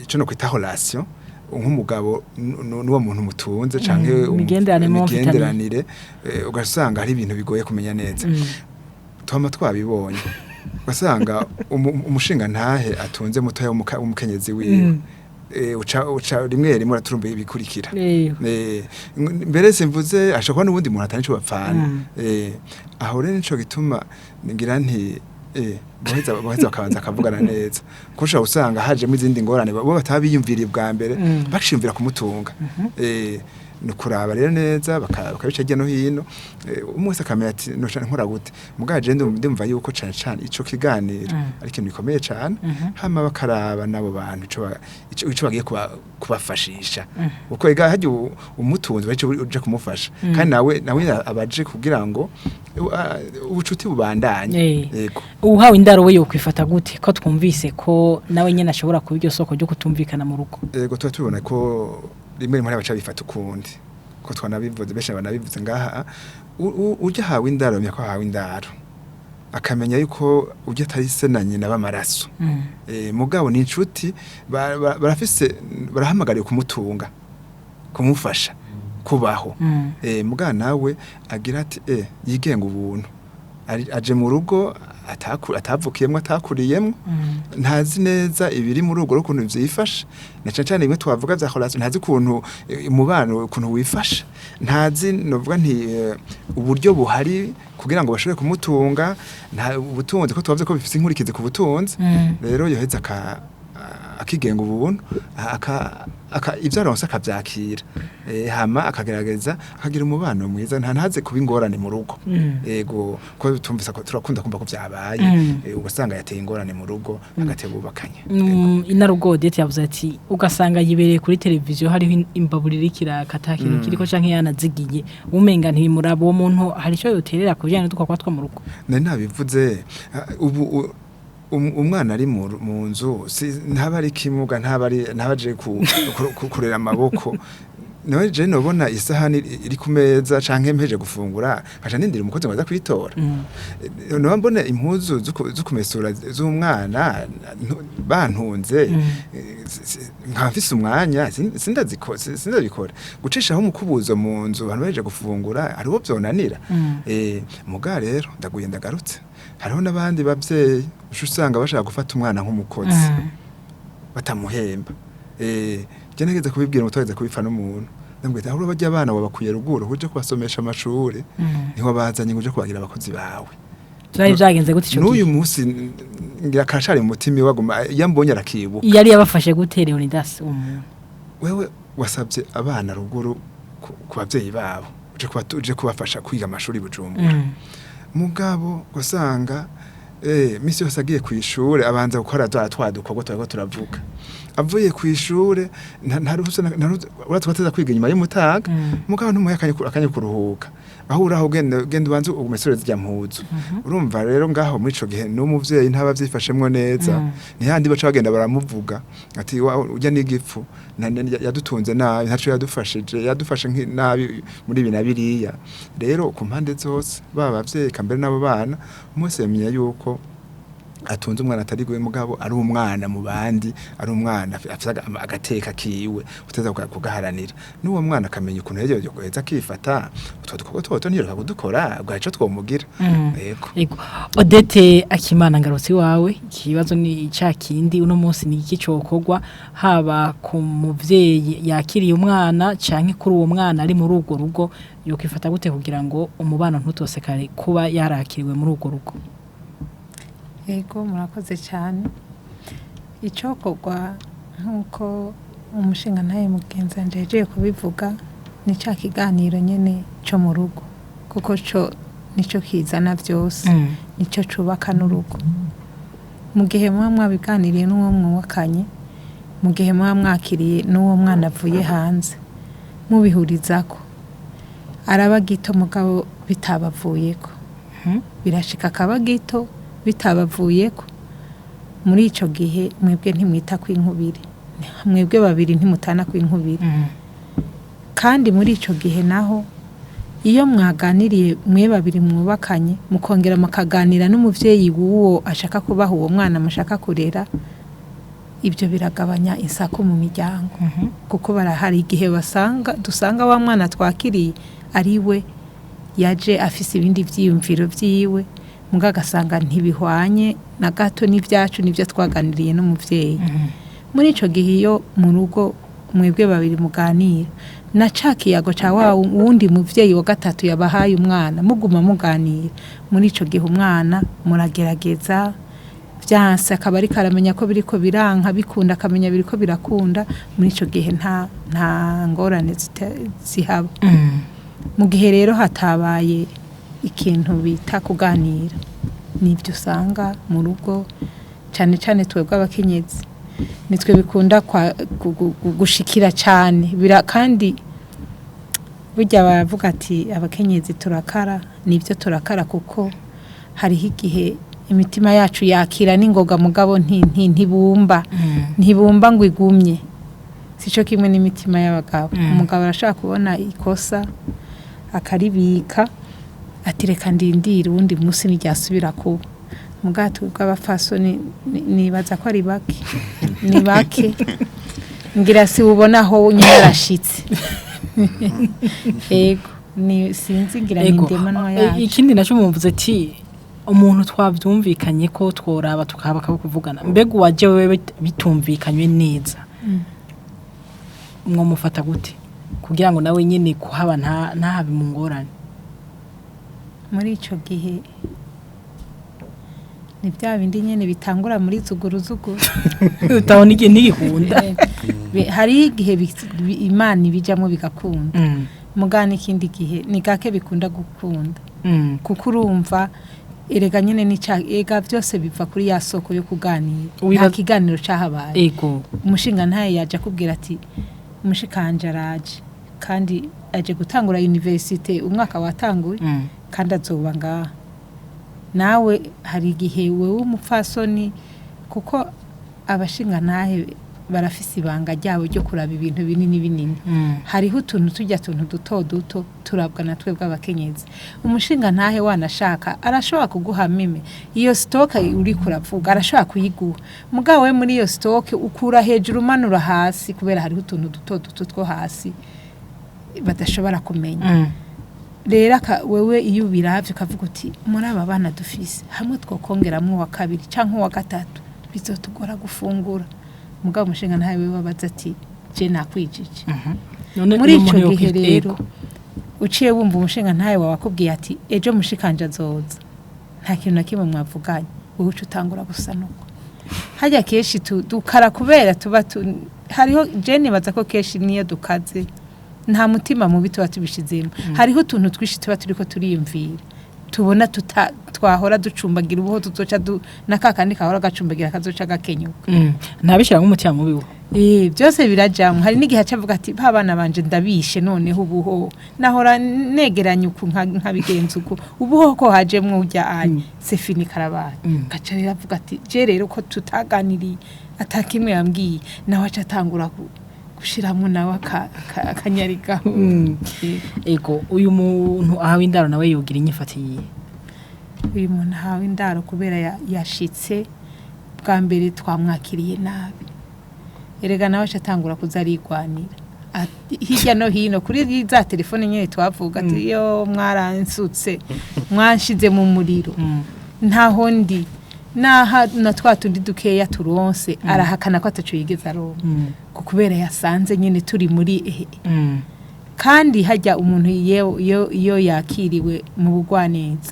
ico no kwita relation nk'umugabo n'uwo muntu mutunze canke Imigenderanire muba mufitaniye. Imigenderanire, ugasanga hari ibintu bigoye kumenya neza. Twama twabibonye, ugasanga umushinga ntahe atunze mutoya w'umukenyezi wiwe. Uca rimwe rimwe uraturumva ibikurikira. Mbere simvuze ashobora kuba n'ubundi muntu atari ico bapfana. Aho rero nico gituma ngira nti boheza bakabanza akavugana neza, kuko ushobora gusanga hajemo izindi ngorane bo batabiyumviriye bwa mbere, baciyumvira kumutunga. Ni ukuraba rero neza bakabica hirya no hino, umwe wese akamenya ati noca nkora gute. Mugabo je ndumva yuko cane cane ico kiganiro ari ikintu gikomeye cane, hama bakaraba n'abo bantu ico bagiye kubafashisha, kuko ega harya umutunzi bace uje kumufasha, kandi nawe abaje kugira ngo ubucuti bubandanye. Yego. Uhawe indaro we yokwifata gute ko twumvise ko nawe nyene ashobora kuba iryo soko ryo kutumvikana mu rugo? Yego, tuba tubibona ko rimwe rimwe hari abaca bifata ukundi, ko twanabivuze, benshi banabivuze ngaha. Urya ahawe indaro amenya ko ahawe indaro, akamenya yuko urya atari se na nyina b'amaraso. Mugabo ni inshuti, barafise barahamagariwe kumutunga, kumufasha kubaho. Mugabo nawe agira ati yigenga ubuntu. Aje mu rugo atavukiyemwo, atakuriyemwo, ntazi neza ibiri muri urwo rugo ukuntu vyifashe, na cane cane bimwe twavuga vya relation, ntazi ukuntu umubano ukuntu wifashe, ntazi novuga nti uburyo buhari kugira ngo bashobore kumutunga, nta ubutunzi, ko twavuze ko bifise inkurikizi ku butunzi. Rero yoheza akigenga ubuntu, ivyo aronse akavyakira, hama akagerageza akagira umubano mwiza, ntaze kuba ingorane mu rugo. Yego, ko tumvise ko turakunda kumva ko vyabaye, ugasanga yateye ingorane mu rugo hagati y'abubakanye. Inarugo Odette yavuze ati ugasanga yibereye kuri televiziyo hariho imbabura iriko iraka ata kintu kiriko canke yanazigiye, umenga ntibimuraba. Uwo muntu hari ico yoterera ku bijanye n'udukorwa two mu rugo? Nari nabivuze, ubu umwana ari mu nzu ntaba ari kimuga, ntaba aje kurera amaboko. Nawe je nobona isahani iri ku meza canke mpeje gufungura nkaca nindira umukozi ngo aza kuyitora. Noba mbona impuzu zo kumesura z'umwana bantunze, nkaba mfise umwanya, sindabikora gucishaho umukubuzo mu nzu abantu bahejeje gufungura, hariho vyonanira. Muga rero ndaguye ndagarutse, hariho n'abandi bavyeyi uca usanga bashaka gufata umwana nk'umukozi, batamuhemba. Je nageze kubibwira umutwarize kubipfa n'umuntu, ndamubwira ati ahubwo barya abana wabakuye ruguru uje kubasomesha amashuri, niho bazanye ngo uje kubagira abakozi bawe. Vyari vyagenze gute ico N'uyu gihe? munsi ngira karacari mu mutima iwe, aguma iyo ambonye arakibuka. Yari yabafashe gute Leonidas uwo muntu? Wewe wasabye abana ruguru ku bavyeyi babo, uje kubafasha kwiga amashuri i Bujumbura. Mugabo usanga misi yose agiye kw'ishure abanza gukora twa dukorwa twariko turavuga, avuye kw'ishure nta ruhusa uratse ko ataza kwiga inyuma y'umutaga. Mugabo ntumuhe akanya kuruhuka, aho uraho genda ubanze umesure zirya mpuzu. Urumva rero ngaho muri ico gihe n'umuvyeyi ntaba avyifashemwo neza. Ntihandi baca bagenda baramuvuga ati urya n'igifu, yadutunze nabi, ntaco yadufashije, yadufashe nabi muri ibi na biriya. Rero ku mpande zose, baba abavyeyi eka mbere n'abo bana, umwe wese yamenya yuko Atunze umwana atari gwe mugabo ari umwana mu bandi, ari umwana afise agateka kiwe uteza kugaharanira, n'uwo mwana akamenya ukuntu yegereje guheza akifata utwo dukorwa toto ntiyoreka kudukora bwaco twomugira. Yego. Ego. Odette Akimana, ngarutse iwawe, ikibazo ni ca kindi: uno munsi ni iki cokorwa haba ku muvyeyi yakiriye umwana canke kuri uwo mwana ari muri urwo rugo? Yokwifata gute kugira ngo umubano ntutosekare kuba yarakiriwe muri urwo rugo? Yego, murakoze cyane. Icokorwa, nk'uko umushinga ntaye mugenzi wanje yagiye kubivuga, ni cya kiganiro nyine cyo mu rugo, kuko cyo nicyo kizana byose, nicyo cubaka n'urugo. Mu gihe muba mwabiganiriye n'uwo mwubakanye, mu gihe muba mwakiriye n'uwo mwana avuye hanze, mubihurizako, araba gito mugabo bitabavuyeko. Birashika akaba gito bitabavuyeko. Muri ico gihe mwebwe ntimwita kw'inkubiri, mwebwe babiri ntimutana kw'inkubiri. Kandi muri ico gihe naho, iyo mwaganiriye mwe babiri mwubakanye, mukongera mukaganira n'umuvyeyi w'uwo ashaka kubaha uwo mwana mushaka kurera, ibyo biragabanya insaku mu miryango, kuko barahari igihe basanga dusanga wa mwana twakiriye ari we yaje afise ibindi vyiyumviro vyiwe, muga agasanga ntibihwanye na gato n'ivyacu n'ivyo twaganiriye n'umuvyeyi. Muri ico gihe, iyo mu rugo mwebwe babiri muganira na ca kiyago ca wa wundi muvyeyi wa gatatu yabahaye umwana, muguma muganira, muri ico gihe umwana muragerageza, vyanse akaba ariko aramenya ko biriko biranka, bikunda akamenya biriko birakunda. Muri ico gihe nta ngorane zihaba. Mu gihe rero hatabaye ikintu bita kuganira, nibyo usanga mu rugo, cyane cyane twebwe abakenyezi nitwe bikunda gushikira cyane. Kandi burya baravuga ati abakenyezi turakara. Nibyo, turakara, kuko hariho igihe imitima yacu yakira n'ingoga, mugabo ntibumba, ntibumba ngo igumye. Sico kimwe n'imitima y'abagabo. Umugabo arashaka kubona ikosa akaribika, ati reka ndindire uwundi munsi ntiryasubira kuba. Mugabo bw'abapfasoni nibaza ko ari bake, ni bake ngira si ubona aho nyine arashitse. Ego, ni sinzi, ngira ni Ego. ndemanwa yacu. Ikindi nacyo mumvuze ati umuntu twavyumvikanye ko tworaba tukaba kuvugana, mbega uwaje wewe bitumvikanywe neza, mwo mufata gute kugira ngo nawe nyene kuhaba ntahabe mu ngorane? Muri ico gihe ni bya bindi nyene bitangura muri zuguru zuguru. Utabona igihe ntigikunda. Hari igihe Imana ibijamwo bigakunda, mugana ikindi gihe ni gake bikunda gukunda, kuko urumva erega nyene nica ega byose biva kuri ya soko yo kuganira. Nta kiganiro cahabaye. Umushinga ntaye yaje akubwira ati umushikanje araje, kandi aje gutangura université, umwaka watanguye, kandi azoba ngaha. Nawe hari igihe wewe umupfasoni, kuko abashinga ntahe barafise ibanga ryabo ryo kuraba ibintu binini binini, hariho utuntu tujya tuntu duto duto turabwa na twebwe abakenyezi. Umushinga ntahe wanashaka arashobora kuguha mime iyo stock uri kuravuga, arashobora kuyiguha, mugabo we muri iyo stock ukura hejuru umanura hasi, kubera hariho utuntu duto duto two hasi badashobora kumenya. Rero wewe iyo ubiravye ukavuga uti muri aba bana dufise, hamwe twokongeramwo uwa kabiri canke uwa gatatu, bizotugora gufungura. Mugabo umushinga ntahe wewe wabaza ati je nakwijije. None Muri umuntu ico gihe rero, uciye wumva umushinga ntahe wawe akubwiye ati ejo mushikanje azoza, nta kintu na kimwe mwavuganye, wowe uca utangura gusanuka. Harya kenshi dukara kubera tuba hariho, je nibaza ko kenshi niyo dukaze nta mutima mubi tuba tubishizemo. Hariho utuntu twinshi tuba turiko turiyumvira, tubona tuta twahora ducumbagira, ubuho tuzoca na kakandi kahora gacumbagira kazoca gakenyuka. Ntabishira nk'umutima mubi wo. Byose birajamwe. Hari n'igihe aca avuga ati ba bana banje ndabishe, noneho ubuho nahora negeranya uku nkabigenza uku, ubuho ko hajemwo urya anye, c'est fini, karabaye. Gaca rero avuga ati je rero ko tutaganiriye, atakimwe yambwiye, nawe aca atangura gushiramwo nawe akanyarigaho. Ego, uyu muntu ahawe indaro nawe yogira inyifatiye? Uyu muntu ahawe indaro kubera yashitse Bwa mbere twamwakiriye nabi, erega nawe aca atangura kuza arigwanira hirya no hino kuri za telefone nyine twavuga ati yo mwaransutse, mwanshize mu muriro, ntaho ndi, naha na twa tundi dukeya turonse arahakana ko ataco yigeze aronka, kubera yasanze nyine turi muri ehe. Kandi hajya umuntu iyo yakiriwe mu bugwaneza,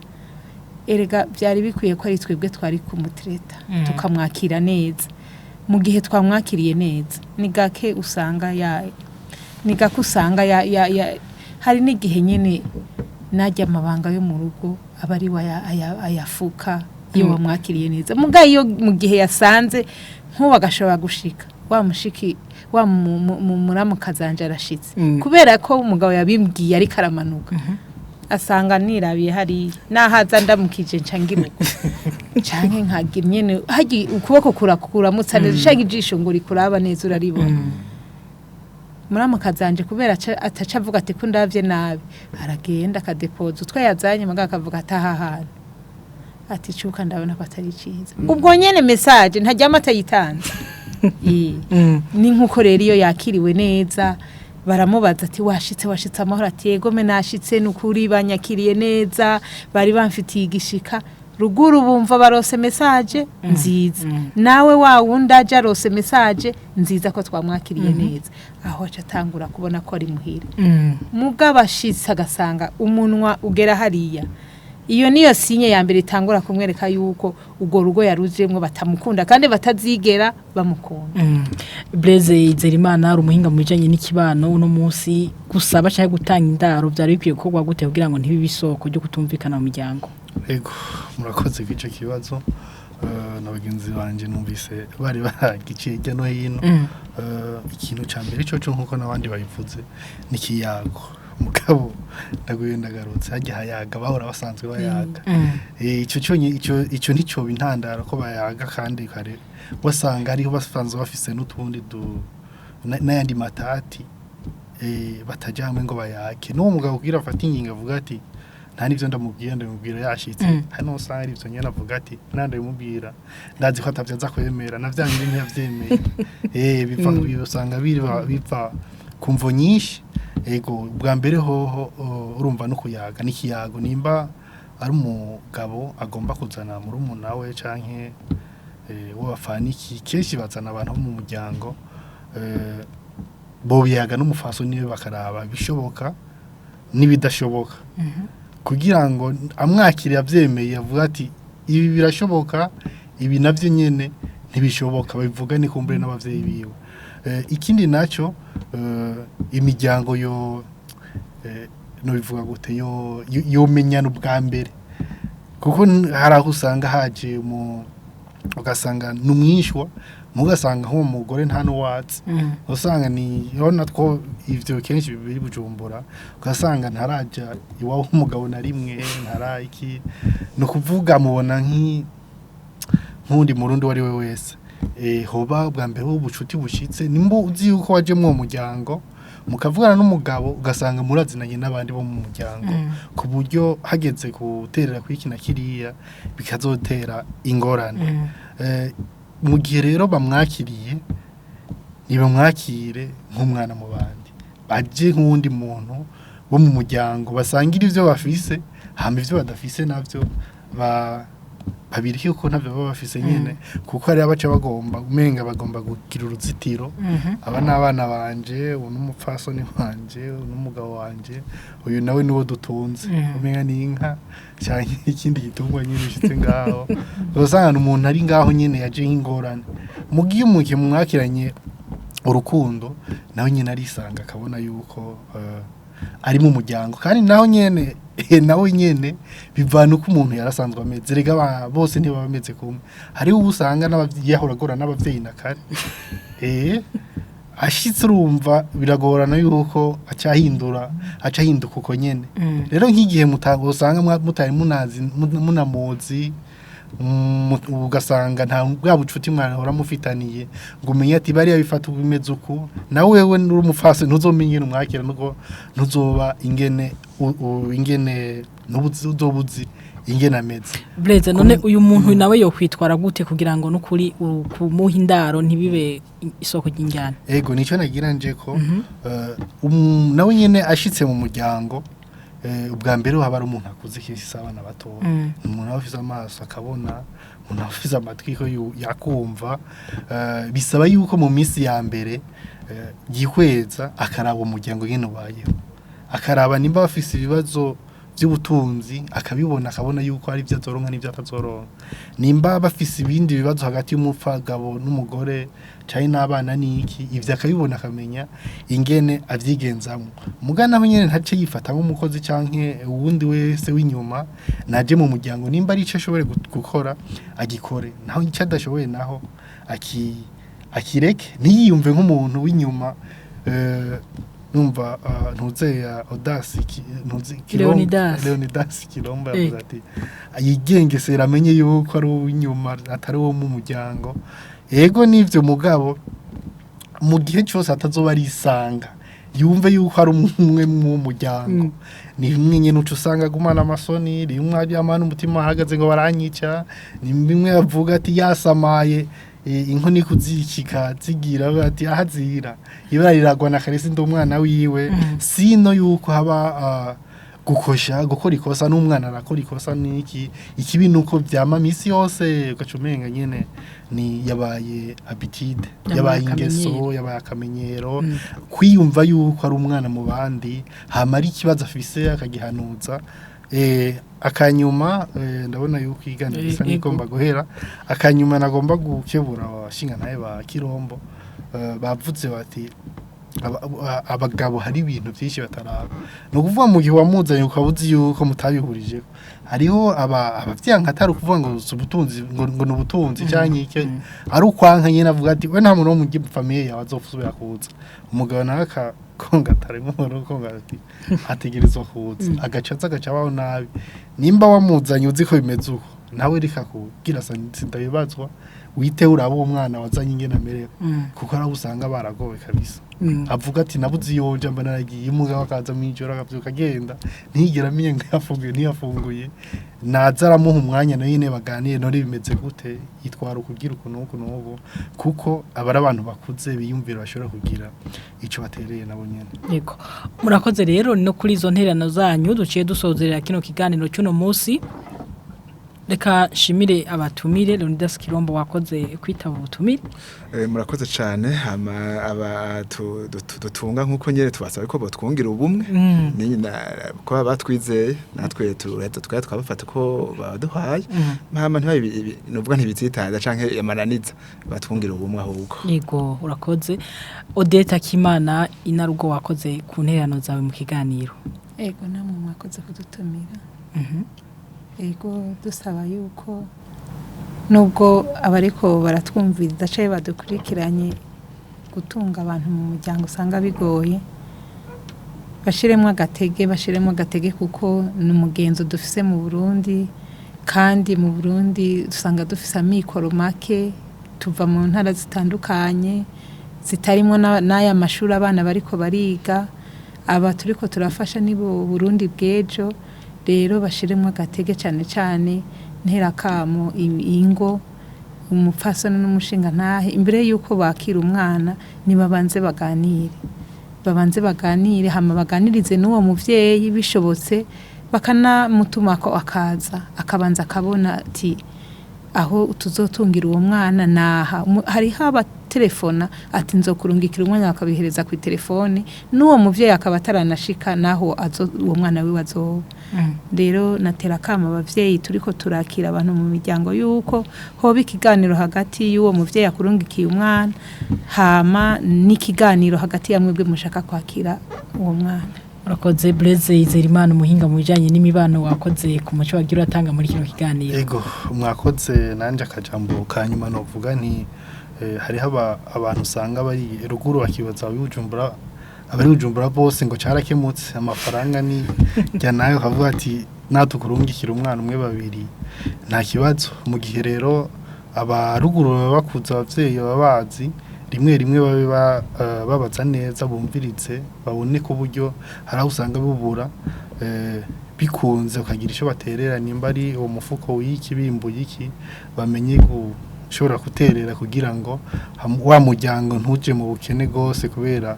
erega byari bikwiye ko ari twebwe twari kumutreta, tukamwakira neza. Mu gihe twamwakiriye neza, ni gake usanga ya hari n'igihe nyine najya amabanga yo mu rugo aba ari we ayafuka iyo wamwakiriye neza. Muga iyo mu gihe yasanze nk'ubu agashobora gushika wa mushiki wa muramukazanje arashitse, kubera ko umugabo yabimbwiye ariko aramanuka, asanga nirabiye hariya, nahaza ndamukije nca ngira uko canke nkagira nyene hagi ukuboko kuramutsa neza canke ijisho ngo rikuraba neza uraribona. Muramukazanje kubera ataca avuga ati ko ndavye nabi, aragenda akadepoza utwo yazanye, muga akavuga ati aha hantu ati cuka ndabona ko atari ciza. Ubwo nyene message ntajyama atayitanze. Ni nkuko rero iyo yakiriwe neza baramubaza ati washitse amahoro? Ati yego me nashitse, nukuri banyakiriye neza, bari bamfitiye igishika. Ruguru bumva barose message nziza, nawe wa wundi aje arose message nziza ko twamwakiriye neza, aho aca atangura kubona ko ari muhira. Mugabo ashitse agasanga umunwa ugera hariya, iyo niyo sinye ya mbere itangura kumwereka yuko urwo rugo yarujemwo batamukunda kandi batazigera bamukunda. Blaise Izerimana, ari umuhinga mu bijanye n'ikibano, uno munsi gusaba cyangwa gutanga indaro byari bikwiye gukorwa gute kugira ngo ntibibe isoko ryo kutumvikana mu miryango? Ego, murakoze ku ico kibazo. Na bagenzi banje numvise bari baragiciye hirya no hino. Ikintu ca mbere coco, nkuko n'abandi babivuze, ni ikiyago. Mugabo ndaguye ndagarutse hajya hayaga bahora basanzwe bayaga. Ico cyonye ico nticoba intandaro ko bayaga, kandi kare wasanga hariho basanzwe bafise n'utundi n'ayandi matati, bataja hamwe ngo bayake. N'uwo mugabo kugira afate ingingo avuga ati nta n'ivyo ndamubwira, ndamubwira yashitse, hano usanga ari ivyo nyene avuga ati nta ndabimubwira, ndazi ko atavyo aza kwemera, na vya bindi ntiyavyemeye. Biva usanga biva ku mvo nyinshi. Ego, bwa mbere hoho urumva no kuyaga n'ikiyago, nimba ari umugabo agomba kuzana murumuna we canke uwo bafaniki, kenshi bazana abantu bo mu muryango, bobiyaga n'umufaso niwe bakaraba ibishoboka n'ibidashoboka, kugira ngo amwakire avyemeye, avuga ati ibi birashoboka, ibi navyo nyene ntibishoboka, babivugane kumbure n'abavyeyi biwe. Ikindi naco, imiryango yo no bivuga gute, yo yomenyana ubwa mbere, kuko hari aho usanga haje mu ugasanga numwishwa, mugasanga nk'uwo mugore nta n'uwatsi, usanga ni urabona ko ivyo kenshi biri Bujumbura, ugasanga ntaraja iwawe w'umugabo na rimwe, ntara iki, ni ukuvuga mubona nk'undi murundi uwo ari we wese. Hoba bwa mbere ubucuti bushitse, nimba uzi yuko waje mu muryango mukavugana n'umugabo, ugasanga murazinanye n'abandi bo mu muryango, ku buryo hageze guterera kuri iki na kiriya bikazotera ingorane. Mu gihe rero bamwakiriye, ntibamwakire nk'umwana mu bandi, baje nk'uwundi muntu wo mu muryango, basangira ivyo bafise, hama ivyo badafise navyo babireke, kuko ntavyo baba bafise nyene, kuko hari abaca bagomba umenga bagomba kugira uruzitiro: aba ni abana banje, uyu n'umupfasoni wanje, uyu n'umugabo wanje, uyu nawe niwo dutunze, umenga ni inka canke ikindi gitungwa nyene ushitse ngaho, ugasanga umuntu ari ngaho nyene yaje nk'ingorane. Mugiye umuke mumwakiranye urukundo, nawe nyene arisanga akabona yuko ari mu muryango, kandi naho nyene nawe nyene bivana uko umuntu yarasanzwe ameze. Rega bose ntibaba bameze kumwe, hariho uwo usanga n'abavyeyi yahora agora n'abavyeyi na kare, ashitse urumva biragorana yuko acahindura, acahinduka uko nyene. Rero nk'igihe usanga mutari munazi munamuzi, Ugasanga nta bwa bucuti mwahora mufitaniye ngo umenye ati bariya bifata bimeze uku, nawe wewe uri umufasi ntuzomenye ingene umwakira, nuko ntuzoba ingene ingene ntuzobuzi ingene ameze. Blaise, none uyu muntu nawe yokwitwara gute kugira ngo nukuri kumuha indaro ntibibe isoko ry'injyana? Ego, nico nagira nje ko nawe nyene ashitse mu muryango, ubwa mbere haba ari umuntu akuze kisi abana bato, umuntu aba afise amaso akabona, umuntu aba afise amatwi ko yakumva. Bisaba yuko mu minsi ya mbere yihweza akaraba umuryango nyene ubayeho, akaraba nimba bafise ibibazo by'ubutunzi akabibona, akabona yuko hari ibyo azoronka n'ibyo atazoronka, nimba bafise ibindi bibazo hagati y'umupfagabo n'umugore cyane n'abana n'iki, ibyo akabibona akamenya ingene avyigenzamo. Mugana aho nyene ntace yifata nk'umukozi canke uwundi wese w'inyuma, naje mu muryango nimba ari ico ashobore gukora agikore, naho icyo adashoboye naho akireke, ntiyiyumve nk'umuntu w'inyuma. Numva ntuzeya Audace ntuze Leonidas. Leonidas Kiromba yavuze ati yigengesera amenye yuko ari uw'inyuma atari uwo mu muryango. Ego nivyo, mugabo mu gihe cyose atazoba arisanga yumve yuko ari umwe mu muryango, ni bimwe nyene uca usanga agumana amasoni, rimwe aryamana umutima ahagaze ngo baranyica, ni bimwe avuga ati yasamaye inkoni kuzikika zigira ati ahazira ibara riragwa na karisi ndi umwana wiwe. Sino yuko haba gukosha gukora ikosa n'umwana arakora ikosa niki, ikibi nuko vyama misi yose ugaca umenga nyene ni yabaye habitude, yabaye yabaye ingeso, akamenyero. Yabaye akamenyero kwiyumva yuko ari umwana mu bandi, hama ari ikibazo afise akagihanuza. Akanyuma ndabona yuko iganiro bisa n'igomba guhera. Akanyuma nagomba gukebura abashinga naye ba Kirombo, bavuze bati abagabo hari ibintu byinshi bataraba. Ni ukuvuga mu gihe wamuzanye ukaba uzi yuko mutabihurije, hariho abavyanka atari ukuvuga ngo si ubutunzi, ngo ni ubutunzi canke iki, ari ukwanka nyene avuga ati we nta muntu wo mu famille yawe azosubira kuza. Umugabo nawe akakonga atarimo konga ati ategerezwa kuza, agaca aza agaca abaho nabi. Nimba wamuzanye uzi ko bimeze uko, nawe reka kugira sindabibazwa, wite uraba uwo mwana wazanye ingene amerewe, kuko araho usanga baragowe kabisa. Avuga ati nabuze iyo nja mba naragiye, umugabo akaza mw'ijoro akavyuka agenda ntiyigera amenya ngo yafunguye ntiyafunguye. Naza aramuha umwanya nawe nyene baganire, none bimeze gute, yitwara ukugira uku n'uku n'ubu, kuko aba ari abantu bakuze biyumvira bashobora kugira ico batereye nabo nyene. Yego. Murakoze rero no kuri izo ntererano zanyu duciye dusozerera kino kiganiro cy'uno munsi. Reka nshimire abatumire. Leonidas Kirombo, wakoze kwitaba ubutumire. Murakoze cyane. Hama aba dutunga nkuko nyene tubasaba ko botwungira ubumwe ni ko batwizeye natwe turaheza twari twabafata ko baduhaye, hama ntibabi nuvuga ntibitsitaza canke yamananiza, batwungira ubumwe ahubwo. Yego, urakoze. Odeta Kimana inarugo, wakoze ku ntererano zawe mu kiganiro. Ego, namwe mwakoze kudutumira. Ego, dusaba yuko nubwo abariko baratwumviriza canke badukurikiranye, gutunga abantu mu muryango usanga bigoye, bashiremo agatege, bashiremo agatege, kuko ni umugenzo dufise mu Burundi, kandi mu Burundi usanga dufise amikoro make, tuva mu ntara zitandukanye zitarimo n'aya mashuri abana bariko bariga. Aba turiko turafasha nibo Burundi bw'ejo. Rero bashiremo agatege cyane cyane nterakamo ingo, umupfasoni n'umushinga ntahe, imbere yuko bakira umwana nibabanze baganire, babanze baganire, hama baganirize n'uwo muvyeyi, bishobotse bakanamutuma ko akaza akabanza akabona ati aho tuzotungira uwo mwana naha. Hariho abatelefona ati nzokurungikira umwana, bakabihereza ku telefone n'uwo muvyeyi akaba ataranashika naho uwo mwana wiwe azoba. Rero natera akamo abavyeyi turiko turakira abantu mu miryango yuko hoba ikiganiro hagati y'uwo muvyeyi akurungikiye umwana, hama n'ikiganiro hagati ya mwebwe mushaka kwakira uwo mwana. Urakoze. Blaise Izerimana, umuhinga mu bijanye n'imibano, wakoze ku muco wagira uratanga muri kino kiganiro. Ego, mwakoze. Nanje akajambo ka nyuma novuga nti hariho abantu usanga bari ruguru bakibaza abibujumbura, abari Bujumbura bose ngo carakemutse, amafaranga ni jya nayo, kavuga ati Natukurungikira umwana umwe, babiri, nta kibazo. Mu gihe rero abaruguru baba bakuze, abavyeyi baba bazi, rimwe rimwe babe babaza neza, bumviritse, babone ko uburyo hari aho usanga bubura, bikunze ukagira icyo baterera, nimba ari uwo mufuko w'iki bimbuye iki, bamenye gushobora guterera kugira ngo wa muryango ntuje mu bukene rwose kubera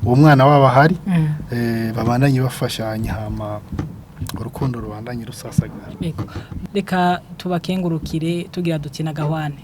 uwo mwana wabo ahari, babandanye bafashanya, hama urukundo rubandanye rusasagara. Ego. Reka tubakengurukire tugira duti nagahwane.